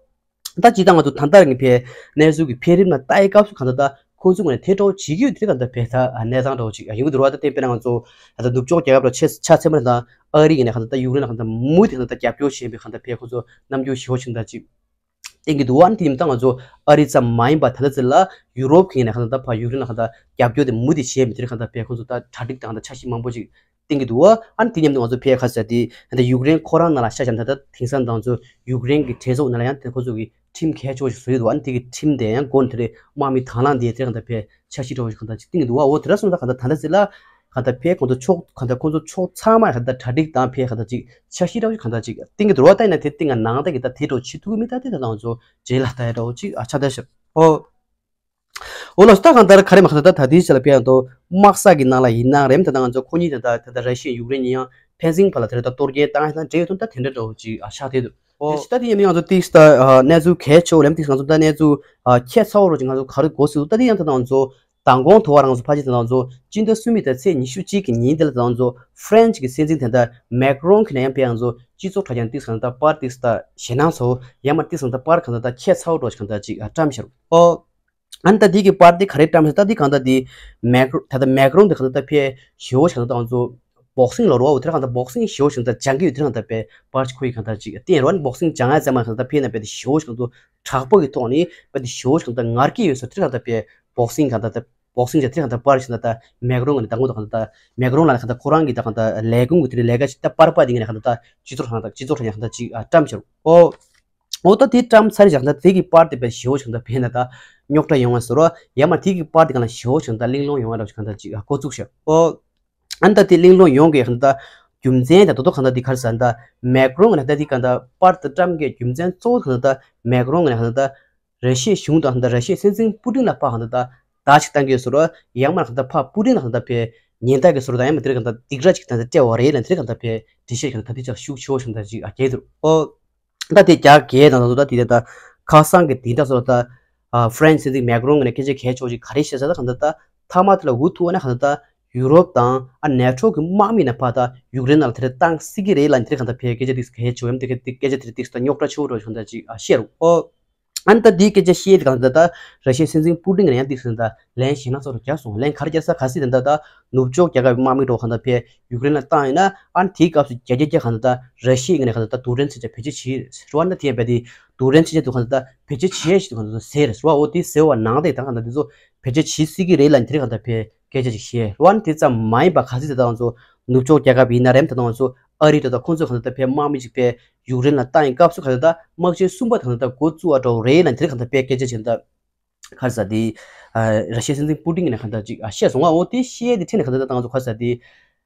ད་ཇི་ལྟར་ང་ཚོ་ད་ལྟ་གི་ཕའི་གནས་ཚུལ་གྱི་འཕེལ་རིམ་ལ་ལྟ་ཡི་སྐབས་སུ་གང་ལྟར་ད་ཁོང་ཚོ་ངོས་ནས་དེ་འདྲ་བོ་བྱེད་ཀྱི་ཡོད་དེ་གང་ལྟར་བས་ད་གནས་སྟངས་འདྲ་བོ་ཅིག་ཡོང་གི་འདུག་ར། ད་དེ་དཔེར་ན་ང་ཚོ་ད་ལྟ་ནུབ་ཕྱོགས་རྒྱལ་ཁབ་ལ་ཆེས་ཆ་ཚང་མ་ད་ཨ་རི་ཡིན་ན་གང་ལྟར་ད་ཡུཀ་རེན་ལ་གང་ལྟར་མུ་མཐུད་གང་ལྟར་རྒྱབ་སྐྱོར་བྱེད་པའི་གང་ལྟར་བས་ཁོང་ཚོ་རྣམ་འགྱུར་ཞེ་པོ་ཅིག་ད་ཅིག་བསྟན་གྱི་འདུག་བ། ཨ་ནི་དེ་ཡིན་ད་ང་ཚོ་ཨ་རི་ཙམ་མ་ཡིན་པ་ད་ལྟ་ཚེ་ལ་ཡུ་རོབ་ཀྱི་ཡིན་ན་གང་ལྟར་ད་ཕར་ཡུཀ་རེན་ལ་གང་ལྟར་རྒྱབ་སྐྱོར་དེ་མུ་མཐུད་བྱེད་མི་དེ་གང་ལྟར་བས་ཁོང་ཚོ་ད་གྲ་སྒྲིག་དང་གང་ལྟར་འཆར་གཞི་མང་པོ་ཅིག་བསྟན་གྱི་འདུག་བ། ཨ་ནི་དེ་མཉམ་དུ་ང་ཚོ་ཕའི་ཁ་ཟེར་དེ་ད་ཡུཀ་རེན་ཁོ་རང་ནང་ལ་ཤ་ཞབས་ད་ལྟ་དེང་སང་ད་ང་ཚོ་ཡུཀ་རེན་གྱི་གྲོས་ཚོགས་ནང་ལ་ཡང་དེ་ཁོ་ཚོ་གི་ཁྲིམས་གལ་ཆེ་བ་ཞིག་བཟོས་ཡོད་འདུག་ཨ་ནི་དེ་གི་ཁྲིམས་དེ་ཡང་འགོ་ནས་དེ་རེད་དམག་མི་དང་བླངས་དེ་དེ་གང་ལྟར་ཕའི་འཆར་གཞི་འདྲ་བོ་ཞིག་གང་ལྟར་ཅིག་བཏིང་གི་འདུག་བ། འོ་དེ་འདྲ་སོང་ཙང་གང་ལྟར་ད་ལྟ་ཟེར་ལ་གང་ལྟར་ཕའི་ཁོང་ཚོ་ཕྱོགས་གང་ལྟར་ཁོང་ཚོ་ཕྱོགས་ཚང་མ་གང་ལྟར་གྲ་སྒྲིག་དང་ཕའི་གང་ལྟར་ཅིག་འཆར་གཞི་འདྲ་བོ་ཞིག་གང་ལྟར་ཅིག་བཏིང་གི་འདུག་བ། ད་ཡིན་ན་དེ་བཏིང་ང་ནང་ལྟར་གི་ད་དེ་འདྲ་བྱེད་ཐུབ་ཀྱི་མེད། ད་དེ་ད་ང་ཚོ་རྗེས་ལ་ལྟ་ཡ་འདྲ་བོ་ཅིག་ཨ་ཆགས་བསྡད་ཤག་འོ། འོ་ལགས་སོ། ད་གང་ལྟར་ག་རེ་མ་གང་ལྟར་ད་དེའི་ཆ་ལ་ཕའི་ཡང་དོ་དམག་ས་གི་ནང་ལ་ཡིན་ན་རེམ་ད་ད་ང་ཚོ་ཁོ་གཉིས་ད་ད་ད་ད་ར་ཤི་ཡ་ཡུཀ་རེན་གཉིས་ཡང་ ཕན་ཚུན་བར་ལ་དེ་འདྲ་ད་གཏོར་སྐྱོན་བཏང་ཡ་དང་འབྲེལ་ཡོད་དོན་ད་དེ་འདྲ་འདྲ་བོ་ཅིག་ཨ་ཆགས་བསྡད་འདུག་ཨོ། ད་དེ་ཡིན་ན་ང་ཚོ་ཏིག་ད་གནས་ཚུལ་གལ་ཆེ་བོ་ལེམ་ཏིག་ང་ཚོ་ད་གནས་ཚུལ་ཁྱད་མཚར་བོ་རོ་ཅིག་ང་ཚོ་ག་རེ་གོ་སྲིད་འདུག་ད་དེ་ཡང་ད་ང་ཚོ་མདང་དགོང་དུ་བ་རང་ཚོ་ཕ་ཆེ་དེ་ང་ཚོ་སྤྱི་ཟླ་གསུམ་པའི་ད་ཚེས་ཉི་ཤུ་གཅིག་གི་ཉིན་དེ་ལ་ད་ང་ཚོ་ཧྥ་རན་སི་གི་སྲིད་འཛིན་དེ་འདྲ་མེག་རོང་གི་ནས་ཡང་ཕེ་ང་ཚོ་སྤྱི་ཚོགས་དྲ་རྒྱ་ཏིག་ང་ད་པར་ཏིག་ད་ཞེད་སྣང་ཚོ་ཡང་མ་ཏིག་ང་ད་པར་གང་ད་ད་ཁྱད་མཚར་བོ་འགྲོ་ཞིག་གང་ད་ཅིག་བཀྲམ་ཤར་ཨོ། ཨ་ནི་ད་འདི་གི་པར་འདི་ག་རེ་བཀྲམ་ཟེར་ད་འདི་གང་ལྟར་འདི་མེག་རོ་ད་ལྟ་མེག་རོང་འདི་གང་ལྟར་ད་ཕེ་ཞེ་བོ་ཞིག་གང་ལྟར་ང་ཚོ་བོག་སིང་ལོ་རོ་བ་འོ་དེ་གང་ལྟར་བོག་སིང་ཞེ་བོ་ཞིག་གང་ལྟར་སྦྱང་གི་ཡོད་དེ་གང་ལྟར་ཕེ་པར་ཅིག་ཁོ་ཡི་གང་ལྟར་ཅིག་བསྟན་རོ་ཨ་ནི་བོག་སིང་སྦྱང་ཡ་ཚད་མ་གང་ལྟར་ཕེ་ན་ཕེ་དེ་ཞེ་བོ་ཞིག་གང་ལྟར་དྲག་པོ་གི་ཐོག་ནས་ཕེ་དེ་ཞེ་བོ་ཞིག་གང་ལྟར་ངར་གི་ཡོད་ས་དེ་གང་ལྟར་ཕེ་བོག་སིང་གང་ལྟར་ད་བོག་སིང་ཅིག་དེ་གང་ལྟར་པར་ཞིག་གང་ལྟར་མེག་རོང་གི་ད་ངོ་ད་གང་ལྟར་མེག་རོང་ལ་གང་ལྟར་ཁོ་རང་གི་ད་གང་ལྟར་ལས་ཁུངས་གི་དེ་ནས་ལས་ཀ་ཅིག་ད་པར་པར་དེ་ངས་གང་ལྟར་སྤྱི་ཚོགས་གང་ལྟར་སྤྱི་ཚོགས་གང་ལྟར་ཅིག་བཀྲམ་ཤར་ཨོ། འོ་ད་དེ་བཀྲམ་ཚར་བཞག་ན་དེ་གི་པར་དེ་དཔེ་ཞེ་བོ་ཞིག་ད་དཔེ་ན་ད་རྙོག་དྲ་ཡོང་བ་ཟེར་རོ། ཡང་མ་དེ་གི་པར་དེ་གང་ལ་ཞེ་བོ་ཞིག་ད་གླེང་སློང་ཡོང་བ་འདྲ་ཞིག་ད་ཅིག་འགོ་བཙུགས་ཤག་ཨོ། ཨ་ནི་ད་དེ་གླེང་སློང་ཡོང་གི་ཡང་ད་རྒྱུ་མཚན་ད་དོ་དོ་གང་ད་དེ་གར་ས་ད་མེག་རོང་གི་ན་ད་དེ་གང་ད་པར་ད་བཀྲམ་གི་རྒྱུ་མཚན་གཙོ་བོ་གང་ད་མེག་རོང་གི་ན་གང་ད་ར་ཤི་ཡའི་གཞུང་དང་ད་ར་ཤི་ཡའི་སྲིད་འཛིན་པུ་ཏིན་ལ་ཕ་གང་ད་ད་ད་ཅིག་བཏང་གི་ཟེར་རོ། ཡང་མ་གང་ད་ཕ་པུ་ཏིན་ལ་གང་ད་དཔེ་ཉེན་བརྡ་གི་ཟེར་རོ་ད་ཡང་མ་དེ་གང་ད་སྡིགས་ར་ཅིག་ད་ད་སྤྲད་བ་རེད་ལ་དེ་གང་ད་དཔེ་དྲི་ཤེས་གང་ད་ད་དེ་ཅག་ཤུགས་ཆེ་བོ་ཞིག་ད་ཅིག་ཨ་གྱེས་ཟེར་རོ། ཨོ། ད་དེ་རྒྱ་སྐད་དང་ད་ད་དེ་ད་ཁ་སང་གི་དེ་འདྲ་སོགས་ད་ཧྥ་རན་སི་སྲིད་འཛིན་མེག་རོང་གི་ནས་སྐད་ཆ་གལ་ཆེ་བོ་ཞིག་ག་རེ་བཤད་ས་ད་གང་ད་ད་མཐའ་མ་དེ་ལ་འུ་ཐུག་ན་གང་ད་ད་ཡུ་རོབ་དང་ཨ་ནེ་ཊོ་གི་དམག་མི་ནས་ཕར་ད་ཡུཀ་རེན་ལ་དེ་རེ་བཏང་སྲིད་ཀྱི་རེད་ལ་དེ་རེ་གང་ད་ཕེ་སྐད་ཆ་དེ་གལ་ཆེ་བོ་ཡང་དེ་སྐད་ཆ་དེ་རེ་ཏིག་ད་རྙོག་དྲ་ཆེ་བོ་འགྲོ་གང་ད་ཅིག་ཨ་བཤད་རོ། ཨོ། ཨ་ནི་ད་དེའི་སྐད་ཆ་བཤད་དེ་གང་ད་ད་ར་ཤི་ཡའི་སྲིད་འཛིན་པུ་ཏིན་གི་ནས་ཡང་དེ་གང་ད་ལན་ཞེད་སྣང་ཚ་བོ་རྒྱག་སོང་། ལན་ག་རེ་རྒྱག་ས་ག་སྲིད་དེ་ད་ད་ནུབ་ཕྱོགས་རྒྱལ་ཁབ་དམག་མི་འགྲོ་གང་ད་ཕེ་ཡུཀ་རེན་ལ་བཏང་ཡིན་ན་ཨ་ནི་དེའི་སྐབས་སུ་རྒྱ་རྒྱ་རྒྱ་གང་ད་ད་ར་ཤི་ཡའི་ནས་གང་ད་ད་རྡུལ་ཕྲན་མཚོན་ཆ་བེད་སྤྱོད་བྱེད་རེད་ཟེར་བ་ན་དེ་ཡང་བས་དེ་རྡུལ་ཕྲན་མཚོན་ཆ་དུ་གང་ད་ད་བེད་སྤྱོད་བྱེད་ཞིག་དུ་གང་ད་ད་ཟེར་རེད་ཟེར་བ། འོ་དེ་ཟེར་བ་ནང་དེ་ད་གང་ད་དེ་ཚོ་བེད་སྤྱོད་བྱེད་སྲིད་ཀྱི་རེད་ལ་དེ་རེད་གང་ད་ཕེ་སྐད་ཆ་ཅིག་བཤད་རེད་བ། ཨ་ནི་དེ་ཙམ་མ་ཡིན་པ་ག་སྲིད་དེ་ད་ང་ཚོ་ནུབ་ཕྱོགས་རྒྱལ་ཁབ་ཡིན་ན་རེད་ད་ང་ཚོ་ཨ་རི་ད་ད་ཁོང་ཚོ་གང་ད་ད་ཕེ་དམག་མི་ཅིག་ཕེ་ཡུཀ་རེན་ལ་བཏང་ཡིན་སྐབས་སུ་གང་ད་ད་དམག་ཆེན་གསུམ་པ་ད་གང་ད་ད་འགོ་བཙུགས་ཨ་འགྲོ་རེད་ལ་དེ་རེད་གང་ད་ཕེ་སྐད་ཆ་ཅིག་ད། ག་རེ་ཟེར་དེ། ཨ་ར་ཤི་ཡའི་སྲིད་འཛིན་པུ་ཏིན་གྱིས་ནས་ག་རེ་ཟེར་ཅིག་ཨ་བཤད་སོང་ང་། འོ་དེ་བཤད་དེ་ཁྲིད་ནས་ག་རེ་ཟེར་ད་ང་ཚོ་ག་རེ་ཟེར་དེ།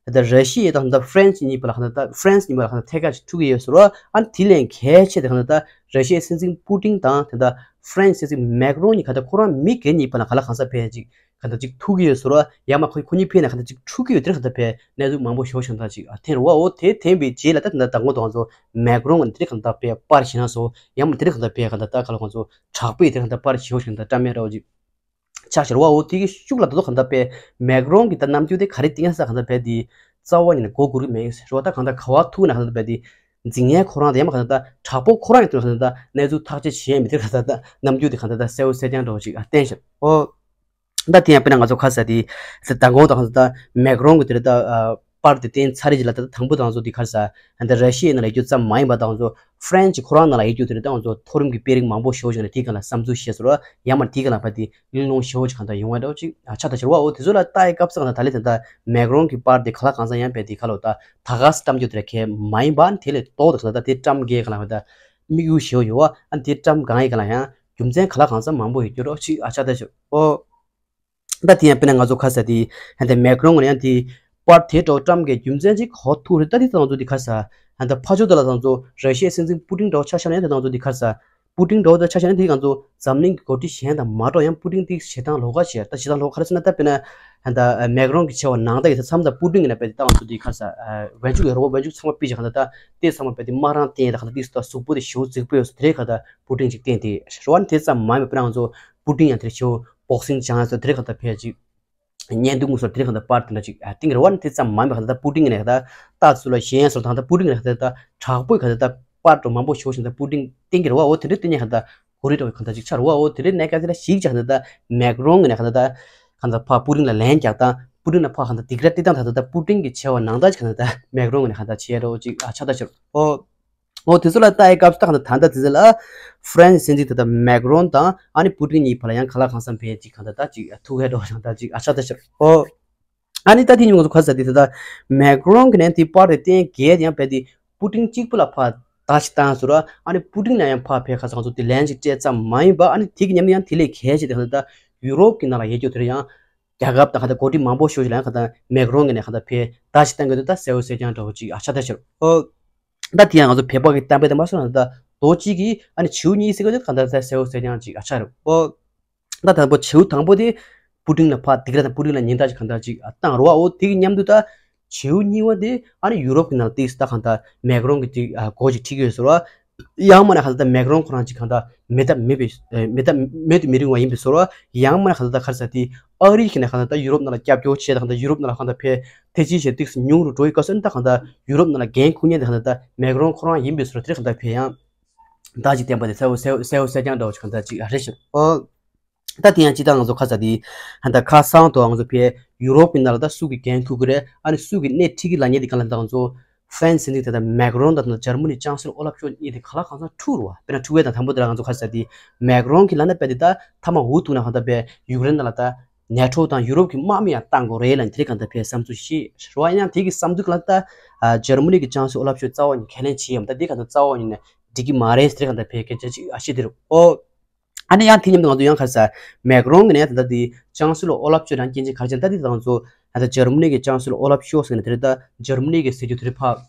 ད་ར་ཤི་ཡ་དང་ད་ཧྥ་རན་སི་གཉིས་བར་ལ་ག་རེ་ད་ཧྥ་རན་སི་གཉིས་བར་ལ་ག་རེ་ཐད་ཀར་ཞིག་ཐུག་གི་ཡོད་ཟེར་བ། ཨ་དེ་ལས་གལ་ཆེ་དེ་ག་རེ་ད་ར་ཤི་ཡའི་སྲིད་འཛིན་པུ་ཏིན་དང་དེ་ད་ཧྥ་རན་སི་སྲིད་འཛིན་མེག་རོང་གཉིས་ག་རེ་ད་ཁོ་རང་མི་སྒེར་གཉིས་བར་ལ་ག་ལ་གང་ས་ཕེ་ཅིག་ག་རེ་ད་ཅིག་ཐུག་གི་ཡོད་ཟེར་བ། ཡང་མ་ཁོ་ཁོ་གཉིས་ཕེ་ན་ག་རེ་ད་ཅིག་འཁྲུག་གི་ཡོད་དེ་ག་རེ་ད་ཕེ་གནས་ཚུལ་མང་པོ་ཞིག་ཤང་ད་ཅིག་ཨ་འཐེན་རེད་བ། འོ་དེ་འཐེན་པའི་རྗེས་ལ་ད་དེ་ད་ད་ངོ་ད་ང་ཚོ་མེག་རོང་གི་དེ་ག་རེ་ད་ཕེ་པར་ཞིག་ན་སོ་ཡང་མ་དེ་ག་རེ་ད་ཕེ་ག་རེ་ད་ད་ག་ལ་ང་ཚོ་དྲག་པོའི་དེ་ག་རེ་ད་པར་ཞིག་ཤང་ད་བཀྲམ་མེད་ར་བ་ཅིག་ཆགས་ཤར་བ། འོ་དེ་གི་ཤུགས་ལ་ད་དུང་གང་ལྟར་དཔེ་མེག་རོང་གི་ད་རྣམ་འགྱུར་དེ་ག་རེ་བསྟན་ས་གང་ལྟར་དཔེ་དེ་རྩ་བ་ཉིད་ནས་མགོ་སྒུར་གི་མེད་ཟེར་བ། ད་གང་ལྟར་ག་བ་ཐུག་ན་གང་ལྟར་དཔེ་དེ་འཛིང་ཡས་ཁོ་རང་དེ་ཡང་མ་གང་ལྟར་དྲག་པོ་ཁོ་རང་ཡིན་དུས་གང་ལྟར་གནས་ཚུལ་ཐག་གཅོད་བྱེད་ཡས་མི་དེ་གང་ལྟར་ད་རྣམ་འགྱུར་དེ་གང་ལྟར་ད་གསལ་བོ་གསལ་རྐྱང་འདྲ་བོ་ཅིག་ཨ་བསྟན་ཤར། ཨོ། ད་དེ་ཡང་དཔེར་ན་ང་ཚོ་ཁ་ས་དེ་ད་མགོ་ད་གང་ལྟར་ད་མེག་རོང་གི་དེ་རེད་ད། པར་དེ་བསྟན་ཚར་རེད་ཅིག་ལ་ད་དང་པོ་ད་ང་ཚོ་དེ་ག་རེ་ཟེར། ད་ར་ཤི་ཡའི་ནང་ལ་ཡོད་རྒྱུ་ཙམ་མ་ཡིན་པ་ད་ང་ཚོ་ཧྥ་རན་སི་ཁོ་རང་ནང་ལ་ཡོད་རྒྱུ་དེ་རེད་ད། ང་ཚོ་མཐོ་རིམ་གྱི་དཔོན་རིགས་མང་པོ་ཞེ་པོ་ཅིག་ནས་དེའི་སྒང་ལ་བསམ་ཚུལ་བཤད་ཟེར་བ། ཡང་མ་དེའི་སྒང་ལ་ཕར་དེ་གླེང་སློང་ཞེ་པོ་ཅིག་གང་ལྟར་ཡོང་བ་འདྲ་བོ་ཅིག་ཨ་ཆགས་ད་ཤར་བ། འོ་དེ་ཚོ་ལ་ལྟ་ཡི་སྐབས་སུ་གང་ལྟར་ད་ལེ་ད་ད་མེག་རོང་གི་པར་དེ་ག་ལ་གང་ཟག་ཡང་དཔེ་དེ་ག་ལོ་ད་ད་ག་སེ་བཀྲམ་རྒྱུ་དེ་ར་གལ་མ་ཡིན་པ། ཨ་ནི་དེ་ལས་ལྡོག་ད་གང་ལྟར་ད་དེ་བཀྲམ་དགོས་གང་ལ་ད་དམིགས་ཡུལ་ཞེ་པོ་ཡོད་བ། ཨ་ནི་དེ་བཀྲམ་གང་ཡི་གང་ལ་ཡང་རྒྱུ་མཚན་ག་ལ་གང་ཟག་མང་པོ་ཡོད་རྒྱུ་འདྲ་བོ་ཅིག་ཨ་ཆགས་ད་ཤར། འོ། ད་དེ་ཡང་དཔེར་ན་ང་ཚོ་ཁ་ས་དེ་ཧན་ཏེ་མེག་རོང་ནས་ཡང་དེ་པར་དེ་འདྲ་བོ་བཀྲམ་གི་རྒྱུ་མཚན་ཅིག་གོ་ཐུག་རེད། ད་དེ་ང་ཚོ་དེ་ཁ་ས་ཧན་ཏེ་ཕ་ཆོ་ད་ལ་ང་ཚོ་ར་ཤི་ཡའི་སྲིད་འཛིན་པུ་ཏིན་འདྲ་བོ་ཆ་བཞག་ན་ཡང་དེ་ང་ཚོ་དེ་ཁ་ས་པུ་ཏིན་འདྲ་བོ་ད་ཆ་བཞག་ན་དེ་ང་ཚོ་འཛམ་གླིང་གི་འགོ་ཁྲིད་གཞན་དང་མ་འདྲ་བ། ཡང་པུ་ཏིན་དེ་ཞེ་སྡང་ལོག་ཁ་ཆེ། ད་ཞེ་སྡང་ལོག་ཁ་རེད་ཟེར་ན་ད་དཔེར་ན་ཧན་ཏེ་མེག་རོང་གི་ཆེ་བ་ནང་ད་ཡི་ད་མཚམས་ད་པུ་ཏིན་གི་ན་དཔེ་དེ་ད་ང་ཚོ་དེ་ཁ་ས་བེད་སྤྱོད་ཡོད་རེད་བ། བེད་སྤྱོད་ཚང་མ་པི་ཅིག་ག་ད་ད་དེ་ཚང་མ་དཔེ་དེ་དམར་རང་བསྟན་ད་ག་ད་དེ་ད་གཟུགས་པོ་དེ་ཞེ་པོ་རྫིག་པོ་ཡོད་ས་དེ་རེད་ག་ད་པུ་ཏིན་ཅིག་བསྟན་དེ་རེད་བ། དེ་ཙམ་མ་ཡིན་པ་དཔེར་ན་ང་ཚོ་པུ་ཏིན་ཡང་དེ་ཞེ་པོ་བོག་སིང་སྦྱང་ཡ་ཚོ་དེ་རེད་ག་ད་ཕལ་ཅིག་བརྙན་ཐུང་སོགས་དེ་རིང་གང་ལྟར་པར་དེ་འདྲ་ཅིག་ཨ་བཏིང་རེད་བ། ནི་དེ་ཙམ་མ་མེད་གང་ལྟར་པུ་ཏིན་ནས་གང་ལྟར་རྟགས་ཚུལ་ལ་ཞེན་སོགས་དང་ད་པུ་ཏིན་གང་ལྟར་དྲག་པོའི་གང་ལྟར་པར་འགྲོ་མང་པོ་ཞུ་བཞིན་ད་པུ་ཏིན་བཏིང་གི་རེད་བ། འོ་དེ་འདྲ་བཏིང་ནས་གང་ལྟར་གོ་རིགས་འདྲ་བོ་གང་ལྟར་ཅིག་ཆགས་རེད་བ། འོ་དེ་འདྲའི་གནད་འགག་དེ་འདྲ་ཞིག་ཅིག་གང་ལྟར་མེག་རོང་གི་ནས་གང་ལྟར་གང་ལྟར་ཕར་པུ་ཏིན་ལ་ལན་རྒྱག་སྟངས། པུ་ཏིན་ལ་ཕར་གང་ལྟར་སྡིགས་ར་སྤྲད་སྟངས་ད་ད་པུ་ཏིན་གི་ཆེ་བ་ནང་ལྟར་ཅིག་གང་ལྟར་མེག་རོང་གི་ནས་གང་ལྟར་བྱས་འདྲ་བོ་ཅིག་ཨ་ཆགས་ད་ཤར། འོ། འོ་དེ་ཚོ་ལ་ལྟ་ཡི་སྐབས་སུ་ད་གང་ལྟར་ད་དེ་ཚོ་ལ་ཧྥ་རན་སི་སྲིད་འཛིན་ད་ལྟ་མེག་རོང་དང་ཨ་ནི་པུ་ཏིན་གཉིས་བར་ལ་ཡང་ག་ལ་གང་འཚམ་ཕན་ཅིག་གང་ལྟར་ད་ཅིག་ཐུག་ཧེ་འགྲོ་ཞང་ད་ཅིག་ཨ་ཆགས་ད་ཤར། འོ། ཨ་ནི་ད་དེ་ཉིན་ང་ཚོ་ཁ་ས་དེ་ད་ལྟ་མེག་རོང་གི་ནས་དེ་པར་རེ་བསྟན་གལ་ཡང་བས་དེ་པུ་ཏིན་གཅིག་པུ་ལ་ཕར་ད་ཅིག་བཏང་ཟེར་ར། ཨ་ནི་པུ་ཏིན་ལ་ཡང་ཕར་ཕེ་ཁ་ས་ང་ཚོ་དེ་ལན་ཅིག་སྤྲད་ཙམ་མ་ཡིན་པ། ཨ་ནི་དེ་གི་མཉམ་དུ་ཡང་དེ་ལས་གལ་ཆེ་དེ་གང་ལྟར་ད་ཡུ་རོབ་ཀྱི་ནང་ལ་ཡོད་རྒྱུ་དེར་ཡང་རྒྱལ་ཁབ་དང་གང་ལྟར་འགོ་ཁྲིད་མང་པོ་ཞིག་ལ་ཡང་གང་ལྟར་མེག་རོང་གི་ནས་གང་ལྟར་ཕེ་ད་ཅིག་བཏང་གི་འདུག་ད་གསལ་བོ་གསལ་རྐྱང་འདྲ་བོ་ཅིག་ཨ་ཆགས་ད་ཤར། འོ། ད་དེ་ཡང་ང་ཚོ་བོད་པ་གི་གཏམ་དཔེ་དང་མ་སོང་ན་ད་རྡོ་གཅིག་གིས་ཨ་ནི་བྱིའུ་གཉིས་ཟེར་གི་འདུག་གང་ལྟར་ད་གསལ་བོ་གསལ་རྐྱང་ཅིག་ཨ་ཆགས་རེད། འོ། ད་དང་པོ་བྱིའུ་དང་པོ་དེ་པུ་ཏིན་ལ་ཕར་སྡིགས་ར་དང་པུ་ཏིན་ལ་ཉེན་བརྡ་ཅིག་གང་ལྟར་ཅིག་བཏང་རོ། འོ་དེ་གི་མཉམ་དུ་ད་ བྱེའུ་གཉིས་པ་དེ་ཨ་ནི་ཡུ་རོབ་ཀྱི་ནང་ལ་ཏིག་ད་གང་ལྟར་མེག་རོན་གྱི་ཏིག་ཨ་མགོ་ཅིག་ཁྲིད་ཀྱི་ཡོད་ཟེར་བ། ཡང་མིན་ན་གང་ལྟར་མེག་རོན་ཁོ་རང་ཅིག་གང་ལྟར་མེ་མདའ་མེད་པའི་ཨ་མེ་མདའ་མེད་དུ་མི་རུང་བ་ཡིན་པའི་ཟེར་བ། ཡང་མིན་ན་གང་ལྟར་ག་རེ་ཟེར་ཏེ་ཨ་རི་གིས་ནས་གང་ལྟར་ད་ཡུ་རོབ་ནང་ལ་རྒྱབ་སྐྱོར་བྱས་ད་གང་ལྟར་ཡུ་རོབ་ནང་ལ་གང་ལྟར་ཕར་ཐེ་ཅི་བྱས་ཏིག་ཉུང་རུ་འགྲོ་ཡི་སྐབས་སུ་ད་གང་ལྟར་ཡུ་རོབ་ནང་ལ་འགན་འཁུར་མཁན་དེ་གང་ལྟར་ད་མེག་རོན་ཁོ་རང་ཡིན་པའི་ཟེར་བ། དེ་གང་ལྟར་ཕར་ཡང་ད་ཅིག་བསྟན་པ་དེ་གསལ་བོ་གསལ་བོ་གསལ་བོ་གསལ་རྐྱང་འདྲ་བོ་ཅིག་གང་ལྟར་ཅིག་རེད་ཤག་ཨོ། ད་དེ་ཡང་ཅི་ལྟར་ང་ཚོ་ཁ་ས་དེ་ཧ་ད་ཁ་སང་དུ་ང་ཚོ་ཕར་ཡུ་རོབ་ཀྱི་ནང་ལ་ད་སུ་གི་འགན་འཁུར་གི་རེད། ཨ་ནི་སུ་གི་སྣེ་ཁྲིད་ཀྱི་ལབ་མཁན་དེ་གང་ལ་ད་ང་ཚོ་ཧྥ་རན་སི་ཟེར་མཁན་དེ་ད་མེག་རོན་དང་ད་འཇར་མ་ནི་ཅང་སི་ལོ་ཨོ་ལབ་ཤོལ་གཉིས་དེ་ག་ལ་གང་འཚམ་འཁྲུག་རུ་བ། དཔེར་ན་འཁྲུག་པའི་དང་དང་པོ་དེ་ལ་ང་ཚོ་ཁ་ས་དེ་མེག་རོན་གྱི་ལབ་ན་དཔེ་དེ་ད་མཐའ་མ་འུ་ཐུག་ན་གང་ལྟར་ཕར་ཡུཀ་རེན་ནང་ལ་ད་ནེ་ཊོ་དང་ཡུ་རོབ་ཀྱི་དམག་མི་ཡང་བཏང་དགོས་རེད་ལབ་ནས་དེ་གང་ལྟར་ཕར་བསམ་ཚུལ་བཤད་རུ་བ། ཡང་དེ་གི་བསམ་ཚུལ་གང་ལ་ད་འཇར་མ་ནི་གི་ཅང་སི་ལོ་ཨོ་ལབ་ཤོལ་རྩ་བ་ཉིད་ཁས་ལེན་བྱེད་ཡོད་མ། ད་དེ་གང་ལྟར་རྩ་བ་ཉིད་ནས་འགྲིག་གི་མ་རེད་ཟེར་གང་ལྟར་ཕར་སྐད་ཆ་ཅིག་ཨ་བཤད་དེ་རུ་ཨོ། ཨ་ནི་ཡང་དེ་མཉམ་དུ་ང་ཚོ་ཡང་ཁ་ས་མེག་རོན་གྱི་ནས་ད་ལྟ་དེ་ཅང་སི་ལོ་ཨོ་ལབ་ཤོལ་རང་སྐྱོན་ཅན་ག་རེ་བྱས་ན་ད་དེ་ང་ཚོ་ད་ལྟ་འཇར་མ་ནི་གི་ཅང་སི་ལོ་ཨོ་ལབ་ཤོལ་ཟེར་ནས་དེ་རེད། ད་འཇར་མ་ནི་གི་ཟེར་རྒྱུ་དེ་རེད་ཕ།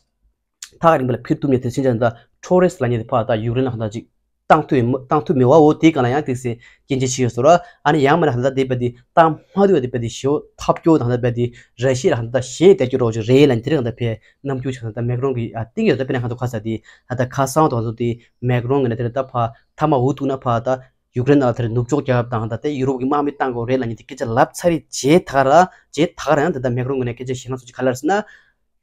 ཐག་རིང་པ་ལ་འཕུར་ཐུབ་མཁན་དེ་ཕྱིན་ཆད་ད་ཊོ་རེས་ལབ་མཁན་དེ་ཕ་ད་ཡུཀ་རེན་ལ་གང་ལྟར་ཅིག་བཏང་ཐུབ་ཡོད་མ་བཏང་ཐུབ་མེད་པ་འོ་དེ་གང་ལ་ཡང་དེ་སེ་སྐྱོན་ཅན་ཞིག་ཡོད་ཟེར་བ། ཨ་ནི་ཡང་མིན་ན་གང་ལྟར་དེ་བས་དེ་བཏང་མ་ཐུབ་པ་དེ་བས་དེ་ཞེ་པོ་ཐབས་སྐྱོ་དང་ད་བས་དེ་ར་ཤི་ཡ་ལ་གང་ལྟར་ཞེད་དེ་སྐྱོ་རོགས་ཅིག་རེད་ལབ་ནས་དེ་རིང་གང་ལྟར་ཕར་རྣམ་འགྱུར་ཅིག་གང་ལྟར་མེག་རོན་གྱི་ཨ་སྟེང་ཡོད། ད་དཔེར་ན་གང་ལྟར་ཁ་ས་དེ་ད་ལྟ་ཁ་སང་དང་ཚོ་དེ་མེག་རོན་གྱི་ནས་དེ་ད་ཕ་མཐའ་མ་འུ་ཐུག་ན་ཕ་ད་ཡུཀ་རེན་ནང་ལ་དེར་ནུབ་ཕྱོགས་རྒྱལ་ཁབ་དང་ད་ལྟའི་ཡུ་རོབ་ཀྱི་དམག་མི་བཏང་དགོས་རེད་ལབ་མཁན་དེ་སྐད་ཆ་ལབ་ཚར་རེད། རྗེས་ད་ག་རང་རྗེས་ད་ག་རང་ཡང་ད་ལྟ་མེག་རོན་གྱི་ནས་སྐད་ཆ་བཤད་ན་སོ་ཅིག་ག་ལ་རེད་ཟེར་ན།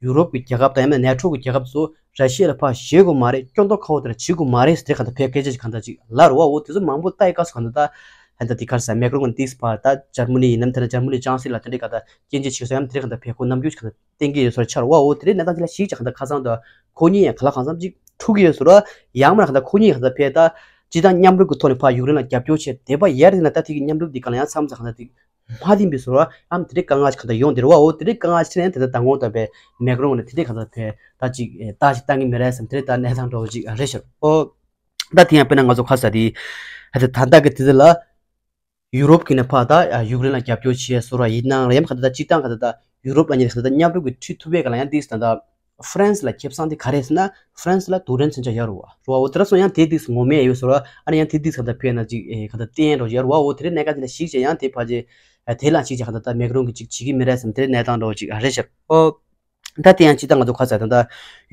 ཡུ་རོབ་ཀྱི་རྒྱལ་ཁབ་དང་ཡང་ན་ནེ་ཊོ་གི་རྒྱལ་ཁབ་ཚོ་ར་ཤི་ཡ་ལ་ཕར་ཞེད་དགོས་མ་རེད། སྐྱོན་འདོགས་ཁ་བོ་དེ་འདྲ་བྱེད་དགོས་མ་རེད་ཟེར་གང་ལྟར་དེ་ག་རེ་སྐད་ཆ་ཞིག་གང་ལྟར་ཅིག་ལབ་རེད་བ། འོ་དེ་ཚོ་མང་པོ་ལྟ་ཡི་སྐབས་སུ་གང་ལྟར་ད་ཧན་ད་དེ་ག་རེ་ཟེར་མེག་རོན་གྱི་ཏིག་སི་ཕར་ད་འཇར་མ་ནི་ཡིན་ནམ་དེ་ན་འཇར་མ་ནི་ཅང་སི་ལ་དེ་འདྲའི་གང་ལྟར་སྐྱོན་ཅན་ཞིག་སོ་ཡང་དེ་རེད། གང་ལྟར་ཕར་ཁོ་རྣམ་འགྱུར་ཞིག་གང་ལྟར་གཏན་འཁེལ་ཡོད་སོར་ཆར་བ། འོ་དེ་རེད། གནས་སྟངས་དེ་ལ་ཞིག་ཅིག་གང་ལྟར་ཁ་སང་དུ་ཁོ་གཉིས་ཡང་ག་ལ་གང་འཚམ་ཅིག་འཁྲུག་གི་ཡོད་སོར་བ། ཡང་མིན་ན་གང་ལྟར་ཁོ་གཉིས་གང་ལྟར་ཕར་ད་སྤྱི་བཏང་མཉམ་རུབ་ཀྱི་ཐོག་ནས་ཕར་ཡུཀ་རེན་ལ་རྒྱབ་སྐྱོར་བྱས་དེ་པ་ཡར་དེ་ན་ད་དེ་གི་མཉམ་རུབ་དེ་གང་ལ་ཡང་མཚམས་མཚམས་གང་ལྟར་དེ་མ་བདེན་པའི་བཟོ་འདྲ་ཨམ་དེ་འདྲའི་དཀའ་ངལ་ཞིག་གང་ལྟར་ཡོང་བསྡད་རེད་བ། འོ་དེ་འདྲའི་དཀའ་ངལ་ཞིག་འཕྲད་ནས་ད་ལྟ་མདང་དགོང་དག་པའི་མེག་རོན་ནས་དེ་འདྲའི་གང་ལྟར་ཕར་ད་ཅིག་ད་ཅིག་བཏང་གི་མི་རེད་བསམ་དེ་འདྲའི་ད་གནས་སྟངས་འདྲ་བོ་ཅིག་རེད་ཤག་འོ་ད་དེ་ཡང་དཔེར་ན་ང་ཚོ་ཁ་ས་དེ་ད་ད་ལྟ་གི་དེ་དེ་ལ་ཡུ་རོབ་ཀྱི་ནས་ཕར་ད་ཡུཀ་རེན་ལ་རྒྱབ་སྐྱོར་བྱས་སོ་ར་ཡིན་ནའང་ཡང་གང་ལྟར་ད་སྤྱི་བཏང་གང་ལྟར་ད་ཡུ་རོབ་ལ་ཉེ་གང་ལྟར་ད་མཉམ་རུབ་ཀྱི་ཁྲིད་ཐུབ་པའི་གང་ལ་ཡང་ཏིག་ད་ད། ཧྥ་རན་སི་ལ་ཁེ་བཟང་དེ་ག་རེ་ཟེར་ན། ཧྥ་རན་སི་ལ་རྡུལ་ཕྲན་མཚོན་ཆ་ཡོད་རེད་བ། རེད་བ། འོ་དེ་འདྲ་སོང་ཡང་དེ་ཏིག་ངོ་མས་ཡོད་སོ་ར། ཨ་ནི་ཡང་དེ་ཏིག་གང་ལྟར་ཕར་ན་ཅིག་ཨེ་གང་ལྟར་བརྟེན་རོགས་ཡོད་རེད་བ། འོ་དེ་རེད། གནད་འགག་དེ་ལ་ཞིག་ཅིག་ཡང་དེ་ཕར་ཅིག་ཨེ་དེ་ལ་ཞིག་ཅིག་གང་ལྟར་ད་མེག་རོན་གྱི་ཅིག་བྱེད་ཀྱི་མི་རེད་བསམ་དེ་རེད། གནས་སྟངས་འདྲ་བོ་ཅིག་ཨ་རེད་ཤག་འོ། ད་དེ་ཡང་སྤྱི་བཏང་ང་ཚོ་ཁ་ས་ད་ལྟ་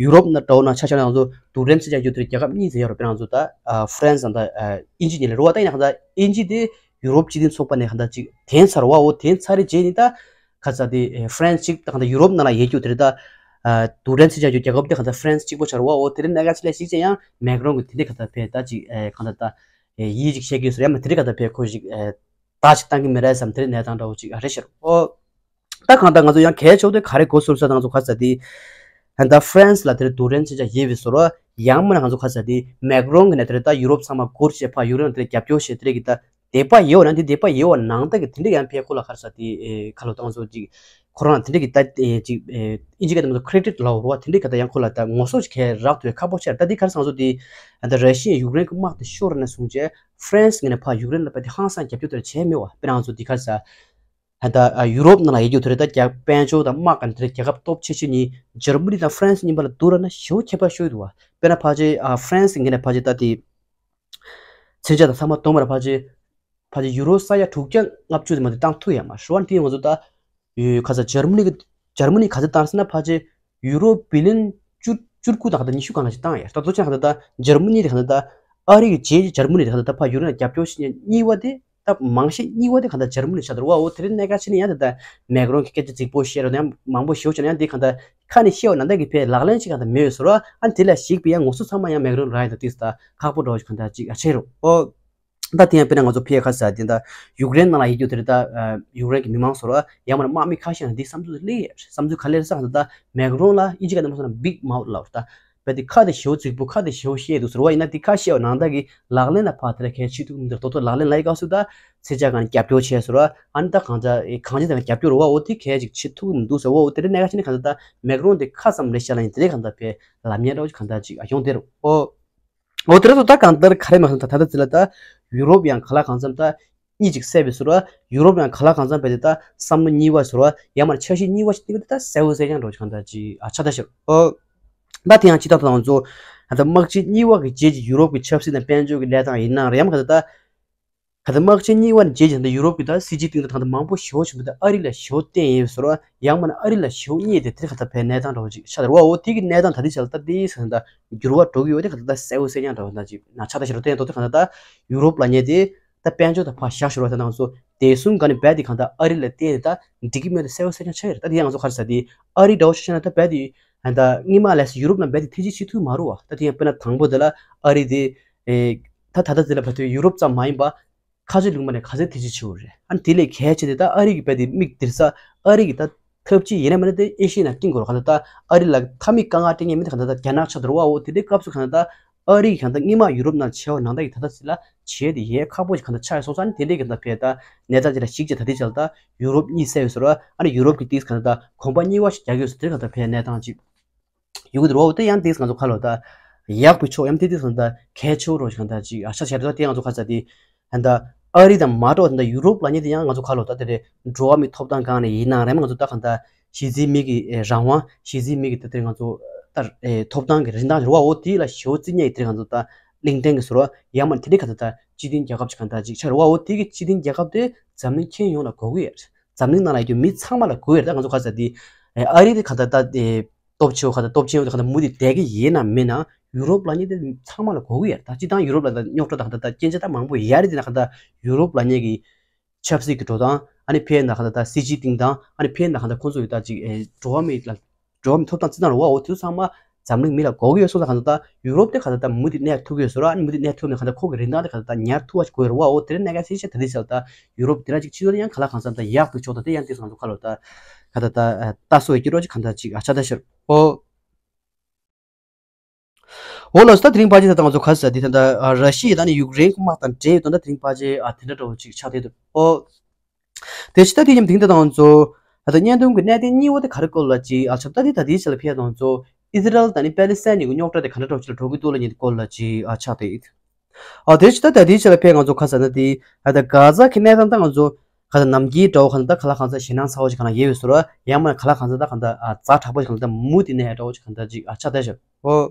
ཡུ་རོབ་ན་འདྲ་བོ་ན་ཆ་བཞག་ན་ང་ཚོ་རྡུལ་ཕྲན་མཚོན་ཆ་ཡོད་དེ་རྒྱལ་ཁབ་གཉིས་ཟེར་ཡོད་རེད། དཔེར་ན་ང་ཚོ་ད་ཨ་ཧྥ་རན་སི་དང་ད་ཨ་དབྱིན་ཇི་གཉིས་ལ་རེད་བ། ད་ཡིན་ན་གང་ལྟར་དབྱིན་ཇི་དེ་ཡུ་རོབ་སྤྱི་མཐུན་ཚོགས་པ་ནས་གང་ལྟར་ཅིག་འཐེན་ཚར་བ། འོ་འཐེན་ཚར་རེད་རྗེས་ནི་ད་ཁ་ས་དེ་ཨེ་ཧྥ་རན་སི་གཅིག་ད་གང་ལྟར་ཡུ་རོབ་ནང་ལ་ཡོད་རྒྱུ་དེ་རེད། ད་ཨ་རྡུལ་ཕྲན་མཚོན་ཆ་ཡོད་རྒྱལ་ཁབ་དེ་གང་ལྟར་ཧྥ་རན་སི་གཅིག་པོ་ཆགས་རེད་བ། འོ་དེ་རིང་གནད་འགག་ཅིག་ལ་ཞིག་ཅིག་ཡང་མེག་རོན་གྱི་དེ་འདྲའི་གང་ལྟར་ཕར་ད་ཅིག་ཨེ་གང་ལྟར་ད་ཨེ་ཡིད་ཅིག་ཤེས་ཀྱི་ཡོད་ཟེར་ཡང་མ་དེ་འདྲའི་གང་ལྟར་ཕར་ཁོ་ཞིག་ཨེ་ད་ཅིག་བཏང་གི་མི་རེད་བསམ་དེ་འདྲའི་གནས་སྟངས་འདྲ་བོ་ཅིག་ཨ་རེད་ཤག་འོ། ད་གང་ལྟར་ང་ཚོ་ཡང་གལ་ཆེ་བོ་དེ་ག་རེ་གོ་སོང་ཟེར་ན། ང་ཚོ་ཁ་ས་དེ་ད་ཧྥ་རན་སི་ལ་དེར་རྡུལ་ཕྲན་མཚོན་ཆ་ཡོད་པའི་བཟོ་འདྲ། ཡང་མིན་ན་ང་ཚོ་ཁ་ས་དེ་མེག་རོན་གྱི་ནས་དེར་ད་ཡུ་རོབ་ཚང་མ་སྒུར་བྱས་ཕར་ཡུཀ་རེན་དེར་རྒྱབ་སྐྱོར་བྱས་དེ་རེད་གི་ད་དེ་པ་ཡོད་ན་དེ་དེ་པ་ཡོད་པ་ནང་ལྟར་གྱི་དེ་འདྲ་ཡང་ཕར་ཁོ་ལ་ག་རེ་ཟེར་དེ་ཁ་ལོ་ཏང་ཚོ་ཅིག་ཁོ་རང་དེ་འདྲ་གི་ད་ཅིག་དབྱིན་ཇི་སྐད་དུ་མ་གཏོགས་ཁི་རེ་ཌིཊ་ལབ་རོ་བ། དེ་འདྲ་གི་ད་ཡང་ཁོ་ལ་ད་ངོ་སོ་ཅིག་གས་རག་ཐུབ་པའི་ཁག་པོ་ཆེ་རེད། ད་དེ་ག་རེ་ཟེར་ན་ང་ཚོ་དེ་ད་ར་ཤི་ཡ་ཡུཀ་རེན་གྱི་དམག་དེ་ཤོར་ནས་བཟུང་བྱས་ཧྥ་རན་སི་ངོས་ནས་ཕར་ཡུཀ་རེན་ལ་དཔེ་དེ་ཧང་སང་རྒྱབ་སྐྱོར་དེ་འདྲ་བྱས་མེད་བ། དཔེར་ན་ང་ཚོ་དེ་ག་རེ་ཟེར། ད་ཡུ་རོབ་ནང་ལ་ཡོད་རྒྱུ་དེ་རེད། ད་རྒྱ་དཔལ་འབྱོར་དང་དམག་གི་དེ་རེད། རྒྱལ་ཁབ་སྟོབས་ཆེ་ཤོས་གཉིས་འཇར་མ་ནི་དང་ཧྥ་རན་སི་གཉིས་པ་ལ་བསྡུར་བ་ན་ཞེ་པོ་ཁྱད་པར་ཤོར་འདུག་བ། དཔེར་ན་ཕལ་ཆེར་ཧྥ་རན་སི་ངོས་ནས་ཕལ་ཆེར་ད་དེ་མཚོན་ཆ་དང་ཚང་མ་གཏོང་བར་ཕལ་ཆེར་ཕལ་ཆེར་ཡུ་རོ་ས་ཡ་དྲུག་བརྒྱ་ལྔ་བཅུ་དེ་མ་དེ་བཏང་ཐུབ་ཡ་མ་རེད་བ། དེ་ང་ཚོ་ད་ཡོད་ཁ་ས་འཇར་མ་ནི་གི་འཇར་མ་ནི་ག་ཚོད་བཏང་ཟེར་ན་ཕལ་ཆེར་ཡུ་རོ་བི་ལིན་བཅུ་བཅུ་དགུ་དང་ག་ད་ཉི་ཤུ་སྒང་ལ་ཞིག་བཏང་ཡ། ད་དུང་ཅང་ག་ད་ད་འཇར་མ་ནི་དེ་ག་ད་ད་ཨ་རི་གི་རྗེས་ཀྱི་འཇར་མ་ནི་དེ་ག་ད་ད་ཕར་ཡུ་རོ་ལ་རྒྱབ་སྐྱོར་བྱེད་མཁན་གཉིས་པ་དེ་ད་མང་ཤས་གཉིས་པ་དེ་ག་ད་འཇར་མ་ནི་ཆགས་འདུག་བ། འོ་དེ་རིང་གནད་འགག་ཆེ་ནི་ཡང་དེ་ད་མེག་རོན་གྱི་སྐད་ཆ་རྫིག་པོ་བཤད་རོགས་ཡང་མང་པོ་ཞེ་པོ་བྱས་ན་ཡང་དེ་ག་ད་ཁ་ནས་བཤད་པ་ནང་ལྟར་གྱི་ཕར་ལག་ལེན་ཅིག་ག་ད་མེད་ཟེར་རོ། ཨ་ནི་དེ་ལ་གཞིགས་པའི་ཡང་ངོ་སོ་ཚང་མ་ཡང་མེག་རོན་རང་ཡིན་ད་དེ་ད་ཁག་པོ་འདྲ་བོ་ཞིག་ག་ད་ཅིག་ཆགས་རོགས། འོ། ད་དེ་ཡང་དཔེར་ན་ང་ཚོ་ཕར་ཁ་ས་དེ་ད་ཡུཀ་རེན་ནང་ལ་ཡོད་རྒྱུ་དེ་རེད། ད་ཡུཀ་རེན་གྱི་མི་མང་ཚོ་ར་ཡང་མིན་ན་དམག་མི་ཁ་ཤས་ནང་འདི་བསམ་ཚུལ་དེ་སླེབས་ཡོད་རེད། བསམ་ཚུལ་ག་རེ་རེད་ཟེར་ན། ད་མེག་རོན་ལ་དབྱིན་ཇི་སྐད་ནང་མ་སོང་ན་བིག་མའོ་ཐི་ལབ་རེད། ད་དཔེ་དེ་ཁ་དེ་ཞེ་པོ་རྫིག་པོ་ཁ་དེ་ཞེ་པོ་བཤད་འདུག་ཟེར་བ། ཡིན་ན་དེ་ཁ་བཤད་པ་ནང་ལྟར་གྱི་ལག་ལེན་ལ་ཕར་དེ་ལ་གལ་ཆེ་ཐུབ་མི་འདུག་ཏོག་ཏོག་ལག་ལེན་ལ་ཡི་སྐབས་སུ་ད་མཚོན་ཆ་གང་རྒྱབ་སྐྱོར་བྱས་ཟེར་བ། ཨ་ནི་ད་གང་ཅི་གང་ཅི་དང་རྒྱབ་སྐྱོར་རེད་བ། འོ་དེ་གལ་ཅིག་བྱེད་ཐུབ་ཀྱི་མི་འདུག་ཟེར་བ། འོ་དེ་རིང་གནད་འགག་ཆེ་ནི་གང་ལྟར་ད་མེག་རོན་དེ་ཁ་ཙམ་རེད་ཤག་ལབ་ཡིན། དེ་རིང་གང་ལྟར་ཕར་ལབ་ཉན་རོགས་གང་ལྟར་ཅིག་ཡོང་དེ་རེད། འོ། འོ་དེ་རེད་དོ། ད་གང་ལྟར་ག་རེ་མ་སོང་ད་ད་ལྟ་ཚེ་ལ་ད་ཡུ་རོབ་ཡང་ག་ལ་གང་འཚམ་ད་གཉིས་ཅིག་བསད་པའི་ཟེར་བ། ཡུ་རོབ་ཡང་ག་ལ་གང་འཚམ་བས་དེ་ད་བསམ་བློ་གཉིས་པ་ཟེར་བ། ཡང་མ་འཆར་གཞི་གཉིས་པ་ཞིག་བཏིང་གི་ད་གསལ་བོ་གསལ་རྐྱང་འགྲོ་གང་ལྟར་ཅིག་ཨ་ཆ་ད་ཤར། འོ། ད་དེ་ཡང་ཅི་ད་ད་ང་ཚོ་ད་དམག་ཆེན་གཉིས་པ་གི་རྗེས་ཀྱི་ཡུ་རོབ་ཀྱི་ཆབ་སྲིད་དང་དཔལ་འབྱོར་གྱི་གནས་སྟངས་ཡིན་ན་རེད། ཡང་ག་ད་ད། ག་ད་དམག་ཆེན་གཉིས་པ་ནས་རྗེས་ཀྱི་ད་ཡུ་རོབ་ཀྱི་ད་སྲིད་སྤྱིའི་སྟེང་དུ་ད་ད་མང་པོ་ཞེ་པོ་ཞིག་འདུག་ད་ཨ་རི་ལ་ཞེ་པོ་བརྟེན་ཡོད་ཟེར་བ། ཡང་མིན་ན་ཨ་རི་ལ་ཞེ་པོ་བརྙས་ཏེ་དེ་ག་ད་ཕའི་གནས་སྟངས་འདྲ་བོ་ཅིག་ཆགས་འདུག་ར་བ། འོ་དེ་གི་གནས་སྟངས་ད་དེ་ཆ་ལ་ད་དེ་ས་ད་འགྱུར་བ་འགྲོ་གི་ཡོད་དེ་ག་ད་ད་གསལ་པོ་གསལ་རྐྱང་འདྲ་བོ་ད་ཅིག་ན་ཆགས་ད་ཞེ་པོ་བརྟེན་ཏོ་དེ་ག་ད་ད་ཡུ་རོབ་ལ་ཉེ་དེ། ད་དཔལ་འབྱོར་དང་ཕར་བཞག་ཞོར་བ་དེ་ནང་སོ་བདེ་སྲུང་ག་ནས་རྦད་དེ་གང་ལྟར་ཨ་རི་ལ་བརྟེན་ནས་ད་འགྲིག་གི་མེད་དུ་གསལ་པོ་གསལ་རྐྱང་ཆགས་ཡོད་རེད། ད་དེ་ཡང་ང་ཚོ་ག་རེ་ཟེར་དེ་ཨ་རི་འདྲ་བོ་ཆ་བཞག་ན་ད་རྦད་དེ་ད་སྔོན་མ་ལས་སུ་ཡུ་རོབ་ནང་རྦད་དེ་ཐེ་ཇུས་བྱེད་ཐུབ་མ་རེད་བ། ད་དེ་ཡང་དཔེར་ན་དང་པོ་དེ་ལ་ཨ་རི་དེ་ད་ད་ལྟ་དེ་ལ་བར་དུ་ཡུ་རོབ་ཙམ་མ་ཡིན་པ་ཁ་ཆེ་ལུང་པ་ནས་ག་ཚོད་ཐེ་ཇུས་བྱེད་དགོས་རེད། ཨ་ནི་དེ་ལས་གལ་ཆེ་དེ་ད་ཨ་རི་གི་རྦད་དེ་མིག་དེར་ས་ཨ་རི་གི་ད་ཐབས་ཇུས་ཡིན་ན་མིན་ན་དེ་ཨེ་ཤི་ཡའི་ནང་བསྟན་དགོས་རེད། གང་ལྟར་ད་ཨ་རི་ལ་མཐའ་མའི་དཀའ་ངལ་སྤྲད་མཁན་མི་དེ་གང་ལྟར་ད་རྒྱ་ནག་ཆགས་འདུག་ར་བ། འོ་དེ་འདྲའི་སྐབས་སུ་གང་ལྟར་ད་ཨ་རི་གི་གང་ལྟར་སྔོན་མ་ཡུ་རོབ་ནང་བྱས་པ་ནང་ལྟར་གྱི་ད་ལྟ་ཚིག་ལ་བྱས་དེ་ཡས་ཁག་པོ་ཞིག་གང་ལྟར་ཆགས་ཡོད་སོང་ཙང་། ཨ་ནི་དེ་འདྲའི་གང་ལྟར་ཕེ་ད་གནས་སྟངས་ཅིག་ལ་གཞིགས་བྱས་ད་དེ་ཆ་ལ་ད་ཡུ་རོབ་གཉིད་སད་ཡོད་ཟེར་བ། ཨ་ནི་ཡུ་རོབ་ཀྱི་དེས་གང་ལྟར་གོམ་པ་གཉིས་པ་ཞིག་རྒྱག་ཡོད་ཟེར་དེ་གང་ལྟར་ཕེ་གནས་སྟངས་ཅིག་ཡོང་གི་འདུག་ར་བ། འོ་དེ་ཡང་དེས་ང་ཚོ་ཁ་ལོ་ད་ཡག་པའི་ཕྱོགས་ཡང་དེ་དེས་གང་ལྟར་གལ་ཆེ་བོ་རོ་ཞིག་གང་ལྟར་ཅིག་ཨ་ཆ་བྱས་ད་དེ་ང་ཚོ་ཁ་ཚ་དེ་ད་ལྟ་ཨ་རི་དང་མ་འགྲོ་བ་ད་ལྟ་ཡུ་རོབ་ལ་ཉེ་དེ་ཡང་ང་ཚོ་ཁ་ལོ་ད་དེ་རེད། འགྲོ་བ་མིའི་ཐོབ་ཐང་སྒང་ནས་ཡིན་ནའང་རེད། ང་ཚོ་ད་གང་ལྟར་གཞི་འཛིན་མི་གི་ཨེ་རང་དབང་། གཞི་འཛིན་མི་གི་ད་དེ་ང་ཚོ་ད་ཨེ་ཐོབ་ཐང་གི་རིན་ཐང་རེད་བ། འོ་དེ་ལ་ཞེ་པོ་རྩིས་གཉིས་ཡིན་དེ་རེད། ང་ཚོ་ད་གླེང་སྟེང་གི་ཟེར་བ། ཡང་མིན་དེ་འདྲའི་ག་ད་ད་སྤྱི་མཐུན་རྒྱལ་ཁབ་ཅིག་གང་ལྟར་ཅིག་ཆགས་རེད་བ། འོ་དེ་གི་སྤྱི་མཐུན་རྒྱལ་ཁབ་དེ་འཛམ་གླིང་ཁྱོན་ཡོངས་ལ་དགོས་ཀྱི་ཡོད་རེད། འཛམ་གླིང་ནང་ལ་ཡོད་མི་ཚང་མ་ལ་དགོས་ཀྱི་ཡོད་རེད། ད་ང་ཚོ་ག་ཚ་དེ་ཨ་རི་དེ་ག་ད་ད་དེ་སྟོབས་ཆེ་བ་ག་ད་སྟོབས་ཆེན་བ་ག་ད་མུ་མཐུད་བསྡད་ཀྱི་ཡིན་ནམ་མིན་ན་ཡུ་རོབ་ལ་ཉེ་དེ་ཚང་མ་ལ་དགོས་ཀྱི་ཡོད་རེད། ད་སྤྱིར་བཏང་ཡུ་རོབ་ལ་ད་རྙོག་དྲ་དང་ད་ད་སྐྱོན་ཆ་ད་མང་པོ་ཡོད་རེད། དེ་ན་ག་ད་ཡུ་རོབ་ལ་ཉེ་གི་ཆབ་སྲིད་ཀྱི་འགྲོ་སྟངས། ཨ་ནི་ཕེ་ན་ག་ད་ད་སྲིད་སྤྱིའི་སྟེང་དང་། ཨ་ནི་ཕེ་ན་ག་ད་ཁོང་ཚོ་ཡོད་ད་ཅིག་ཨེ་འགྲོ་བ་མི་ལ་འགྲོ་བ་མི་ཐོབ་ཐང་བརྩི་སྟངས་རེད་བ། འོ་དེ་ཚོ་ཚང་མ་འཛམ་གླིང་མི་ལ་དགོས་ཀྱི་ཡོད་སོང་ཙང་། ག་ད་ད་ཡུ་རོབ་དེ་ག་ད་ད་མུ་མཐུད་གནས་ཐུབ་ཀྱི་ཡོད་ཟེར་བ། ཨ་ནི་མུ་མཐུད་གནས་ཐུབ་ནས་ག་ད་ཁོ་གི་རིན་ཐང་དེ་ག་ད་ད་ཉར་ཐུབ་པ་ཞིག་དགོས་རེད་བ། འོ་དེ་རིང་གནད་འགག་ཆེ་ཤོས་ད་དེ་ཆགས་ད་ཡུ་རོབ་དེ་འདྲ་ཅིག་ཕྱི་ལོགས་ཡང་ག་ལ་གང་འཚམ་ད་ཡག་པའི་ཕྱོགས་ད་དེ་ཡང་དེ་ང་ཚོ་ཁ་ལོ་ད་ག་ད་ད་ལྟ་སོ་ཡི་སྐྱིད་རོགས་ཅིག་ག་ད་ཅིག་ཨ་ཆ་ད་ཤར་ཨོ། འོ་ལགས་སོ། ད་དེ་རིང་ཕལ་ཆེར་ད་ལྟ་ང་ཚོ་ག་ཟེར་དེ་ད་ལྟ་ཨ་ར་ཤི་ཡ་དང་ནི་ཡུཀ་རེན་གྱི་དམག་དང་འབྲེལ་ཡོད་དོན་དག་དེ་རིང་ཕལ་ཆེར་ཨ་དེ་འདྲ་འདྲ་བོ་ཅིག་ཆགས་བསྡད་འདུག་ཨོ། དེ་ཕྱི་ད་དེ་མཉམ་དེང་ད་ང་ཚོ་ད་ལྟ་བརྙན་ཐུང་གི་གནད་དོན་གཉིས་པོ་དེ་ག་རེ་སྐོར་ལ་ཅིག་ཨ་ཆ་ད་དེ་ད་དེའི་ཆ་ལ་ཕེབས་ང་ཚོ་ཨི་ཟི་རལ་དང་ནི་པེ་ལི་སི་ཐན་གཉིས་ཀྱི་རྙོག་དྲ་དེ་ག་འདྲ་འདྲ་བོ་ཅིག་ལ་འགྲོ་གི་འདུག་ལ་ཉིན་དེ་སྐོར་ལ་ཅིག་ཨ་ཆགས་བསྡད་ཡོད། ཨ་དེ་ཕྱི་ད་ད་དེའི་ཆ་ལ་ཕེབས་ང་ཚོ་ག་ཟེར་ན་དེ་ཨ་ད་གྷ་ཛ་གི་གནས་སྟངས་ད་ང་ཚོ་ག་ད་ནམ་རྒྱུན་འདྲ་བོ་ག་ད་ད་ག་ལ་གང་ཚ་ཞེད་སྣང་ཚ་བོ་ཅིག་ག་ལ་ཡོད་པའི་བཟོ་འདྲ། ཡང་མིན་ག་ལ་གང་ཚ་ད་ག་ད་ཨ་ཛ་དྲག་པོ་ཅིག་ག་ད་མུ་མཐུད་ནས་འདྲ་བོ་ཅིག་ག་ད་ཅིག་ཨ་ཆགས་བསྡད་ཤག་ཨོ།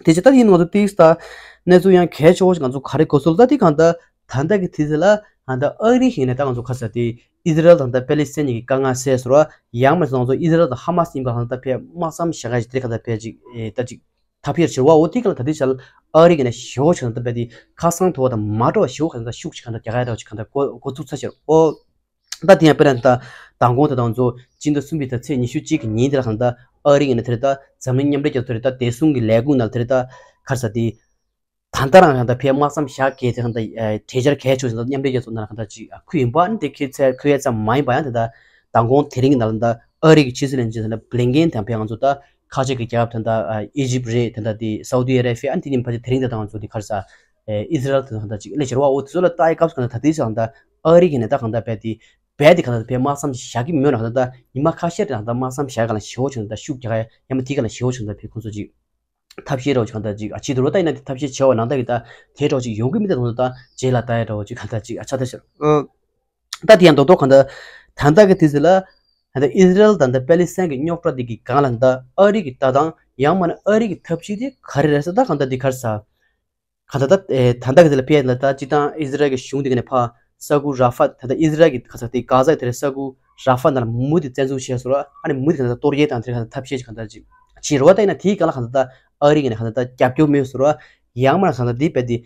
དེ་ཕྱི་ད་དེ་ཡིན་ང་ཚོ་ཏིག་ས་གནས་ཚུལ་ཡང་གལ་ཆེ་བོ་ཞིག་ང་ཚོ་ག་རེ་གོ་ཚུལ་ད་དེ་གང་ལྟར་ད་ལྟ་གི་དུས་ཚོད་ལ་ད་ལྟ་ཨ་རི་ཡིན་ནས་ད་ང་ཚོ་ག་ཟེར་དེ་ཨི་ཟི་རལ་དང་ད་པེ་ལི་སི་ཐན་གཉིས་ཀྱི་དཀའ་ངལ་སེལ་ཟེར་བ། ཡང་མིན་ང་ཚོ་ཨི་ཟི་རལ་དང་ཧ་མ་སི་ཡིན་པ་གང་ལྟར་ཕེ་དམག་མཚམས་བཞག་ཡ་ཞིག་དེ་གང་ལྟར་ཕེ་ཅིག་ཨེ་ད་ཅིག་ཐབས་ཤེས་བྱེད་བ། འོ་དེ་གང་ལ་ད་དེ་ཆ་ལ་ཨ་རི་གི་ནས་ཞེ་བོ་ཞིག་གང་ལྟར་ཕེ་དེ་ཁ་སང་དུ་བ་དང་མ་འགྲོ་བ་ཞེ་བོ་གང་ལྟར་ཤུགས་ཤིག་གང་ལྟར་རྒྱག་ཡ་འདྲ་བ་ཞིག་གང་ལྟར་འགོ་འགོ་བཙུགས་ཚར་ཤག་ཨོ། ད་དེ་ཡང་དཔེར་ན་ད་མདང་དགོང་དེ་དང་ཚོ་སྤྱི་ཟླ་གསུམ་པའི་ད་ཚེས་ཉི་ཤུ་གཅིག་གི་ཉིན་དེ་ལ་གང་ལྟར་ཨ་རི་ཡིན་ན་དེར་ད་འཛམ་གླིང་མཉམ་འབྲེལ་རྒྱལ་ཚོགས་དེར་ད་བདེ་སྲུང་གི་ལས་ཁུངས་ནང་དེར་ད་ག་རེ་ཟེར་དེ་ད་ལྟ་རང་གང་ལྟར་ཕེ་དམག་མཚམས་བཞག་གལ་དེ་གང་ལྟར་གྲོས་འཆར་གལ་ཆེ་ཞིག་ད་མཉམ་འབྲེལ་རྒྱལ་ཚོགས་ནང་ལ་གང་ལྟར་ཅིག་ཁུལ་ཡིན་པ། ཨ་ནི་དེ་ཁུལ་ཚད་ཁུལ་ཡས་ཙམ་མ་ཡིན་པ་ཡང་དེ་ད་མདང་དགོང་དེ་རིང་གི་ནང་ལ་ད་ཨ་རི་གི་ཕྱི་སྲིད་བློན་ཆེན་ད་ལ་བྷི་ལིན་ཀེན་དང་ཕེ་ང་ཚོ་ད་ཁ་ཆེ་གི་རྒྱལ་ཁབ་ད་ལྟ་ཨི་ཇིབ་རེད། ད་ལྟ་དེ་སའུ་དི་ཨ་རེ་བྷི་ཡ། ཨ་ནི་དེ་ཉིན་ཕལ་ཆེར་དེ་རིང་ད་ལྟ་ང་ཚོ་དེ་ག་རེ་ཟེར། ཨེ་ཨི་ཟི་རལ་དེ་གང་ལྟར་ཅིག་སླེབས་ཕྱིར་བ། འོ་དེ་ཚོ་ལ་ལྟ་ཡི་སྐབས་སུ་གང་ལྟར་ད་ལྟའི་ཆ་གང་ལྟར་ཨ་རི་གི་ནས་ད་གང་ལྟར་རྦད་དེ་རྦད་དེ་གང་ལྟར་རྦད་དམག་མཚམས་བཞག་གི་མེད་ན་གང་ལྟར་ད་ཉི་མ་ཁ་ཤས་རེ་གང་ལྟར་དམག་མཚམས་བཞག་ག་ལ་ཞེ་བོ་ཆུང་ད་ཤུགས་རྒྱག་ཡ་ཡང་མ་དེ་ག་ལ་ཞེ་བོ་ཆུང་ད་ཕེ་ཁོང་ཚོ་ཅིག་ཐབས་ཤེས་རོགས་ཅིག་གང་ལྟར་ཅིག་ཨ་ཅི་དུ་རོ་ད་ཡིན་ན་དེ་ཐབས་ཤེས་བྱེད་བ་ནང་ལྟ་གི་ད་དེ་རོགས་ཅིག་ཡོང་གི་མི་ད་གང་ལྟར་ད་རྗེས་ལ་ལྟ་ཡ་རོགས་ཅིག་གང་ལྟར་ཅིག་ཨ་ཆ་ད་ཕྱིར་ཨ། ད་དེ་ཡང་རྡོག་རྡོག་གང་ལྟར་ད་ལྟ་གི་དུས་ཚོད་ལ་ད་ལྟ་ཨི་ཟི་རལ་ད་ལྟ་པེ་ལི་སི་ཐན་གི་རྙོག་དྲ་དེ་གི་སྒང་ལ་ད་ཨ་རི་གི་ལྟ་སྟངས་ཡང་མ་ན་ཨ་རི་གི་ཐབས་ཤེས་དེ་ག་རེ་རེད་ཟེར་ད་གང་ལྟར་དེ་ག་རེ་ཟེར། ག་ད་ད་ཨེ་ད་ལྟ་གི་དེ་ལ་ཕེ་ལ་ད་སྤྱི་བཏང་ཨི་ཟི་རལ་གི་གཞུང་དེ་ག་ནས་ཕ་ས་ཁུལ་ར་ཧྥ་ད་ལྟ་ཨི་ཟི་རལ་གི་ག་ས་དེ་གྷ་ཛ་དེ་རེད། ས་ཁུལ་ར་ཧྥ་ནང་ལ་མུ་མཐུད་བཙན་འཛུལ་བྱས་སོང་ར། ཨ་ནི་མུ་མཐུད་ག་ད་གཏོར་རྒྱག་དང་དེ་ག་ད་ཐབས་ཤེས་ཅིག་ག་ད་ཅིག་བྱེད་རོགས་ད་ཡིན་ན་དེའི་སྒང་ལ་ག་ད་ད་ཨ་རི་གི་ནས་ག་ད་ད་རྒྱབ་སྐྱོར་མེད་སོང་ར། ཡང་མ་ན་ག་ད་དེ་རྦད་དེ་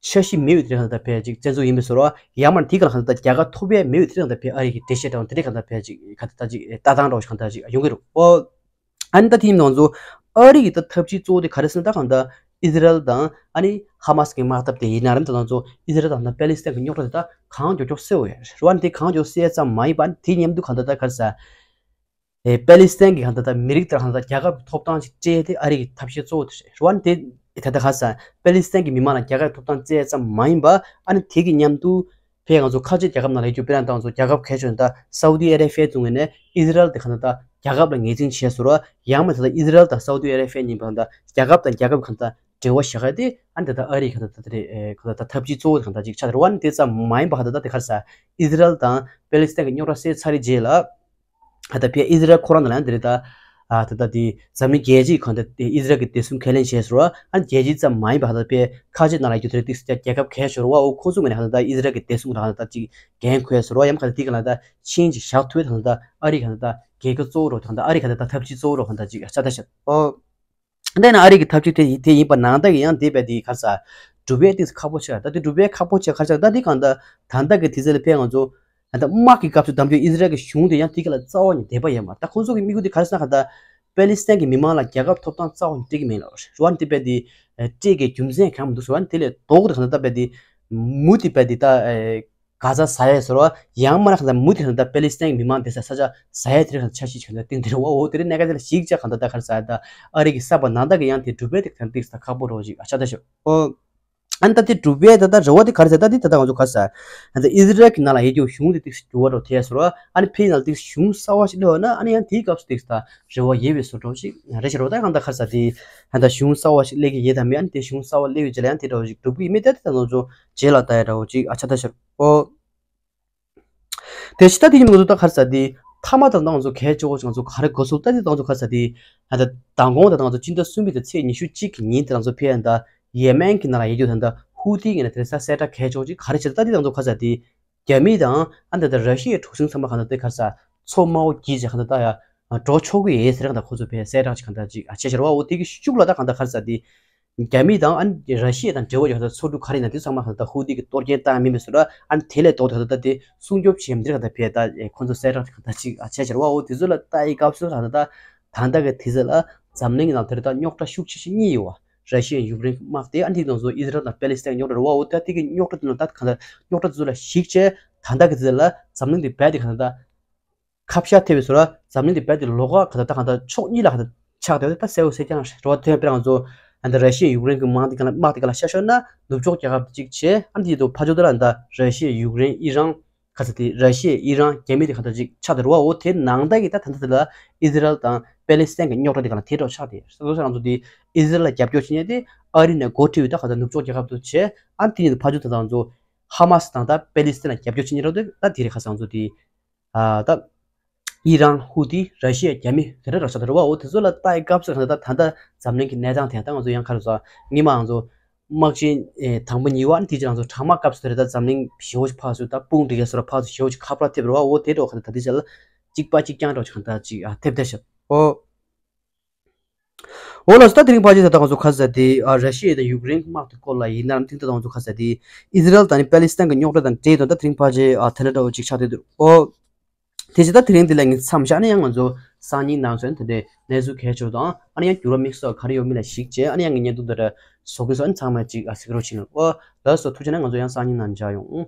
འཆར་གཞི་མེད་པའི་དེ་ག་ད་ད་ཕེ་ཅིག་བཙན་འཛུལ་ཡིན་པའི་སོང་ར། ཡང་མ་ན་དེའི་སྒང་ལ་ག་ད་ད་རྒྱལ་ཁ་ཐོབ་ཡས་མེད་པའི་དེ་ག་ད་ཕེ་ཨ་རི་གི་འགྲེལ་བཤད་དང་དེ་ག་ད་ཕེ་ཅིག་ག་ད་ད་ཅིག་ལྟ་སྟངས་རོགས་ཅིག་ག་ད་ཅིག་ཡོང་གི་རེད་ཨོ། ཨ་ནི་ད་དེ་ཡིན་ནང་ཚོ་ཨ་རི་གི་ད་ཐབས་ཇུས་གཙོ་བོ་དེ་ག་རེ་ཟེར་ན་ད་གང་ལྟར་ཨི་ཟི་རལ་དང་ཨ་ནི་ཧ་མ་སི་གི་དམག་འཐབ་དེ་ཡིན་ན་རེད། ད་ང་ཚོ་ཨི་ཟི་རལ་དང་ད་པེ་ལི་སི་ཐན་གི་རྙོག་དྲ་དེ་ད་གང་མགྱོགས་མགྱོགས་སེལ་བ་ཡོད་རེད་བ། ཨ་ནི་དེ་གང་མགྱོགས་སེལ་ཙམ་མ་ཡིན་པ་ཨ་ནི་དེ་མཉམ་དུ་གང་ལྟར་ད་ག་རེ་ཟེར། ཨེ་པེ་ལི་སི་ཐན་གི་གང་ལྟར་ད་མི་རིགས་དེར་གང་ལྟར་རྒྱལ་ཁབ་ཀྱི་ཐོབ་ཐང་ཅིག་སྤྲད་དེ་ཨ་རི་གི་ཐབས་ཤེས་གཙོ་བོ་དེ་རེད་བ། ཨ་ནི་དེ་ད་ད་ག་རེ་ཟེར། པེ་ལི་སི་ཐན་གི་མི་མང་ལ་རྒྱལ་ཁབ་ཀྱི་ཐོབ་ཐང་སྤྲད་ཙམ་མ་ཡིན་པ་ཨ་ནི་དེ་གི་མཉམ་དུ་ཕེ་ང་ཚོ་ཁ་ཆེ་རྒྱལ་ཁབ་ནང་ལ་ཡོད་རྒྱུ་དཔེར་ན་ད་ང་ཚོ་རྒྱལ་ཁབ་གལ་ཆེ་ཤོས་ད་སའུ་དི་ཨ་རེ་བྷི་ཡ་བཙུགས་ནས་ཨི་ཟི་རལ་དེ་གང་ལྟར་ད་རྒྱལ་ཁབ་ལ་ངོས་འཛིན་བྱས་སོང་ར། ཡང་མིན་ད་ལྟ་ཨི་ཟི་རལ་དང་སའུ་དི་ཨ་རེ་བྷི་ཡ་གཉིས་པོ་གང་ལྟར་རྒྱལ་ཁབ་དང་རྒྱལ་ཁབ་གང་ལྟར་འབྲེལ་བ་བཞག་ཡ་དེ་ཨ་ནི་ད་ལྟ་ཨ་རི་གང་ལྟར་ད་ལྟ་རེད། གང་ལྟར་ད་ཐབས་ཇུས་གཙོ་བོ་གང་ལྟར་ཅིག་ཆགས་རེད་བ། ཨ་ནི་དེ་ཙམ་མ་ཡིན་པ་གང་ལྟར་ད་དེ་ག་རེ་ཟེར། ཨི་ཟི་རལ་དང་པེ་ལི་སི་ཐན་གྱི་རྙོག་དྲ་སེལ་ཚར་རེད་རྗེས་ལ་ད་ལྟ་ཕེ་ཨི་ཟི་རལ་ཁོ་རང་ནང་ལ་ཡང་དེ་རེད་ད། ཨ་ད་ལྟ་དེ་འཛམ་གླིང་རྒྱལ་སྤྱིའི་གང་ལྟར་ཨི་ཟི་རལ་གྱི་བདེ་སྲུང་ཁས་ལེན་བྱས་སོང་ར། ཨ་རྒྱལ་སྤྱིའི་ཙམ་མ་ཡིན་པ་གང་ལྟར་དཔེ་ཁ་ཆེ་ནང་ལ་རྒྱུ་དེ་ཏིག་ཙམ་རྒྱལ་ཁབ་གལ་ཆེ་རུ་བ། འོ་ཁོང་ཚོ་ངོས་ནས་གང་ལྟར་ཨི་ཟི་རལ་གྱི་བདེ་སྲུང་ལ་གང་ལྟར་ཅིག་འགན་འཁུར་སོང་ར། ཡང་གང་ལྟར་དེ་གང་ལྟར་ཆིངས་ཅིག་བཞག་ཐུབ་གང་ལྟར་ཨ་རི་གང་ལྟར་རྒྱལ་ཁབ་གཙོ་བོ་རུ་གང་ལྟར་ཨ་རི་གང་ལྟར་འཐབ་ཇུས་གཙོ་བོ་རུ་གང་ལྟར་ཅིག་ཆགས་ད་ཤག་ཨོ། འདི་ན་ཨ་རི་གི་འཐབ་ཇུས་དེ་དེ་ཡིན་པ་ནང་ལྟར་གྱི་ཡང་དེ་བས་དེ་ག་རེ་ཟ་འགྲུབ་པའི་ཏིག་ཙམ་ཁག་པོ་ཆེ། ད་དེ་འགྲུབ་པའི་ཁག་པོ་ཆེ་ག་རེ་ཟ། ད་དེ་གང་ལྟར་ད་ལྟ་གི་དུས་ཚོད་ལ་ཕན་ང་ཚོ་ད་དམག་གི་སྐབས་སུ་གདམ་རྒྱུ་ཨི་ཟི་རལ་གྱི་གཞུང་དེ་ཡང་དེ་ག་ལ་རྩ་བ་ནས་དད་པ་ཡོད་མ་རེད། ད་ཁོང་ཚོ་གི་དམིགས་ཡུལ་དེ་ག་རེ་ཟ་ན་གང་ལྟར་པེ་ལི་སི་ཐན་གྱི་མི་མང་ལ་རྒྱལ་ཁབ་ཐོབ་ཐང་རྩ་བ་ནས་སྤྲད་ཀྱི་མེད་ལ་རེད་བ། དེ་བས་དེ་སྤྲད་ཀྱི་རྒྱུ་མཚན་གང་མི་འདུག་ཟེར་བ་ནི་དེ་ལས་ལྡོག་སྟེ་གང་ལྟར་ད་བས་དེ་མུ་མཐུད་བས་དེ་ད། ག་ས་ཟ་ཡས་ཟེར་བ། ཡང་མིན་ན་གང་ལྟར་མུ་མཐུད་གང་ལྟར་པེ་ལི་སི་ཐན་གྱི་མི་མང་དེ་ས་ས་ཆ་ཟ་ཡས་དེ་རིང་གང་ལྟར་འཆར་གཞི་གང་ལྟར་བཏིང་དེ་རེད་བ། འོ་དེ་རིང་གནད་འགག་དེ་ལ་གཞིགས་བྱས་གང་ལྟར་ད་ག་རེ་ཟ་ཡས་ད་ཨ་རི་གི་ས་བབ་ནང་ལྟར་གྱི་ཡང་དེ་འགྲུབ་པའི་དེ་གང་ལྟར་ཏིག་ཙམ་ཁག་པོ་རེད་བ་ཅིག་ཨ་ཆགས་ད་ཤག་ཨོ། ཨ་ནི་ད་དེ་འགྲུབ་པའི་ད་ལྟ་རེ་བ་དེ་ག་རེ་ཟ། ད་དེ་ད་ལྟ་ང་ཚོ་ག་རེ་ཟ། ཨ་ད་ཨི་ཟི་རལ་གྱི་ནང་ལ་ཡོད་རྒྱུ་གཞུང་དེ་ཏིག་ཙམ་འགྱུར་བ་འགྲོ་དེ་ཟེར་བ། ཨ་ནི་ཕ་གི་ནང་ལ་ཏིག་ཙམ་གཞུང་གསར་བ་ཞིག་སླེབས་པ་ན་ཨ་ནི་ཡང་དེའི་སྐབས་སུ་ཏིག་ཙམ་ད་རེ་བ་ཡོད་པའི་བཟོ་འདྲ་ཞིག་རེད་ཤག་རེད་བ། ད་གང་ལྟར་ག་རེ་ཟ་དེ་ད་ལྟ་གཞུང་གསར་བ་ཞིག་སླེབས་ཀྱི་ཡོད་དམ་མེད། ཨ་ནི་དེ་གཞུང་གསར་བ་སླེབས་ཡོད་རྗེས་ལ་ཡང་དེ་འདྲ་བ་ཞིག་འགྲུབ་ཀྱི་ཡོད་མེད་ད་དེ་ད་ང་ཚོ་རྗེས་ལ་ལྟ་ཡ་འདྲ་བོ་ཅིག་ཨ་ཆགས་ད་ཤག་ཨོ། དེ་ཕྱི་ད་དེ་ཡིན་ང་ཚོ་ད་ག་རེ་ཟ་དེ་མཐའ་མ་ད་ང་ཚོ་གལ་ཆེ་བོ་ཅིག་ང་ཚོ་ག་རེ་དགོས་སུ་ད་དེ་ང་ཚོ་ག་རེ་ཟ་དེ་ད་མདང་དགོང་ད་ང་ཚོ་སྤྱི་ཟླ་གསུམ་པའི་ཚེས་ཉི་ཤུ་གཅིག་གི་ཉིན་དེ་ང་ཚོ་ཕེ་ཡན་ད་ཡེ་མེན་གྱི་ནང་ལ་ཡོད་རྒྱུ་ད་ད་ཧུ་ཐི་ངོས་ནས་དེ་རེ་ས་གསལ་བསྒྲགས་གལ་ཆེ་བོ་ཅིག་ག་རེ་བྱེད་ད་དེ་ང་ཚོ་ག་རེ་ཟ་དེ་རྒྱ་མི་དང་ཨ་ད་ད་ར་ཤི་ཡའི་འཁྲུག་ཟིང་ཚང་མ་ག་ད་དེ་ག་རེ་ཟ་ཚོ་མ་འོ་གྱིས་བྱས་ག་ད་ད་ཡ་འགྲོ་ཆོག་གི་ཡོད་ཟེར་ག་ད་ཁོ་ཚོ་ཕེ་གསལ་བསྒྲགས་ཅིག་ག་ད་ཅིག་ཨ་བྱས་ཤར་བ་འོ་དེ་གི་ཤུགས་ལ་ད་ག་ད་ག་རེ་ཟ་དེ། རྒྱ་མི་དང་ཨ་ནི་ར་ཤི་ཡ་དང་འབྲེལ་བ་ཡོད་ས་མཚོ་གྲུ་ག་རེ་ཡིན་ན་དེ་ཚང་མ་གང་ལྟར་ཧུ་ཐི་གི་གཏོར་སྐྱོན་བཏང་མིན་མིན་སོ་ར། ཨ་ནི་དེ་ལས་ལྡོག་སྟེ་གང་ལྟར་དེ་སྲུང་སྐྱོབ་བྱེད་མི་འདིར་གང་ལྟར་ཕེ་ད་ཁོང་ཚོ་གསལ་བསྒྲགས་གང་ལྟར་ཅིག་བྱས་བྱས་ར་བ། འོ་དེ་ཚོ་ལ་ལྟ་ཡི་སྐབས་སུ་གང་ལྟར་ད་ད་ལྟ་གི་དུས་ཚོད་ལ་འཛམ་གླིང་གི་ནང་དེར་ད་རྙོག་དྲ་ཤུགས་ཆེ་ཤོས་གཉིས་ཡོད་བ། ར་ཤི་ཡ་ཡུཀ་རེན་དམག་དེ་ཨ་ནི་དེ་ཚོ་ཨི་ཟི་རལ་དང་པེ་ལི་སི་ཐན་རྙོག་དྲ་ར་བ། འོ་ད་དེ་གི་རྙོག་དྲ་དེ་ལ་ད་གང་ལྟར་རྙོག་དྲ་དེ་ཚོ་ལ་གཞིགས་བྱས་ད་ལྟ་གི་དུས་ཚོད་ལ་འཛམ་གླིང་དེ་རྦད་དེ་གང་ལྟར། ཁ་བཤད་ཐེབས་པའི་བཟོ་འདྲ་འཛམ་གླིང་འདི་རྦད་དེ་ལོགས་ཀ་ག་ད་ད་གང་ད་ཕྱོགས་གཉིས་ལ་ག་ད་ཆགས་བསྡད་ད་གསལ་བོ་གསལ་རྐྱང་རེད་བ། དེ་ཡང་དཔེར་ང་ཚོ་ཨ་ད་ར་ཤི་ཡ་ཡུཀ་རེན་གྱི་དམག་དེ་ག་ལ་དམག་དེ་ག་ལ་ཤ་ཤོར་ན་ནུབ་ཕྱོགས་རྒྱལ་ཁབ་གཅིག་བྱས། ཨ་འདི་དུ་ཕ་ཇོ་དེ་ལ་ད་ར་ཤི་ཡ་ཡུཀ་རེན་ཨི་རན་ག་ཚ་དེ་ར་ཤི་ཡ་ཨི་རན་རྒྱ་མི་དེ་ག་ད་ཅིག་ཆགས་བསྡད་རེད་བ། འོ་དེ་ནང་ལྟར་གྱི་ད་ད་ད་དེ་ལ་ཨི་ཟི་རལ་དང་པེ་ལི་སི་ཐན་གྱི་རྙོག་དྲ་དེ་ག་ལ་དེ་འདྲ་ཆགས་བསྡད་ཡོད་ས་ང་ཚོ་དེ་ཨི་ཟི་རལ་ལ་རྒྱབ་སྐྱོར་བྱེད་མཁན་དེ་ཨ་རི་ནས་འགོ་ཁྲིད་ཡོད་ད་ག་ད་ནུབ་ཕྱོགས་རྒྱལ་ཁབ་དུ་བྱས། ཨ་དེ་ནས་ཕ་ཇོ་དེ་ད་ང་ཚོ་ཧ་མ་སི་དང་ད་པེ་ལི་སི་ཐན་ལ་རྒྱབ་སྐྱོར་བྱེད་མཁན་རེད་འདུག་ད་དེ་རེད་ཁ་སང་ཚོ་དེ། ཨ་ད། ཨི་རན་ཧུ་ཐི་ར་ཤི་ཡ་རྒྱ་མི་དེ་འདྲ་རག་ས་དེ་རེད་བ། འོ་དེ་ཚོ་ལ་ལྟ་ཡི་སྐབས་སུ་གང་ལྟར་ད་ལྟ་འཛམ་གླིང་གི་གནས་སྟངས་དེ་ད་ང་ཚོ་ཡང་ག་རེ་ཟ་སྔོན་མ་ང་ཚོ་དམག་ཆེན་དང་པོ་གཉིས་པ་ཨ་ནི་དེ་རྗེས་ང་ཚོ་གྲང་དམག་སྐབས་སུ་དེ་རེད་ད་འཛམ་གླིང་ཞེ་པོ་ཅིག་ཕར་ཚུར་ད་དཔུང་སྒྲིག་ཡ་སོ་ར་ཕར་ཚུར་ཞེ་པོ་ཅིག་ཁ་པར་ཐེབས་རེད་བ། འོ་དེ་འདྲ་གང་ལྟར་ད་དེ་རྗེས་ལ་གཅིག་པ་གཅིག་རྐྱང་འདྲ་གང་ལྟར་ཅིག་ཨ་ཐེབས་བསྡད་ཤག་འོ། འོ་ལགས་སོ། ད་དེ་རིང་ཕལ་ཆེར་ད་ལྟ་ང་ཚོ་ག་རེ་ཟ་དེ་ཨ་ར་ཤི་ཡ་དང་ཡུཀ་རེན་གྱི་དམག་དེ་སྐོར་ལ་ཡིན་ནའང་དེང་དུ་ད་ང་ཚོ་ག་རེ་ཟ་དེ་ཨི་ཟི་རལ་དང་ནི་པེ་ལི་སི་ཐན་གྱི་རྙོག་དྲ་དང་འབྲེལ་དང་ད་དེ་རིང་ཕལ་ཆེར་ཨ་དེ་འདྲ་འདྲ་བོ་ཅིག་ཆགས་བསྡད་འདུག་འོ། དེ་བཞིན་ད་དེ་རིང་འདི་ལ་ངས་མཚམས་བཞག་ནས་ཡང་ང་ཚོ་སང་ཉིན་ནང་ཚུན་ད་ལྟའི་གནས་ཚུལ་གལ་ཆེ་བ་དང་ཨ་ནི་ཡང་འགྱུར་བ་དམིགས་བསལ་ག་རེ་ཡོད་མེད་ལ་གཞིགས་བྱས་ཨ་ནི་ཡང་ངའི་བརྙན་ཐུང་འདི་འདྲ་བཟོ་གི་སོང་། ཨ་ནི་ཚང་མས་ཅིག་ཨ་གཟིགས་རོགས་བྱེད་གནང་། འོ་ལགས་སོ། ཐུགས་རྗེ་གནང་། ང་ཚོ་ཡང་སང་ཉིན་ནང་མཇལ་ཡོང་།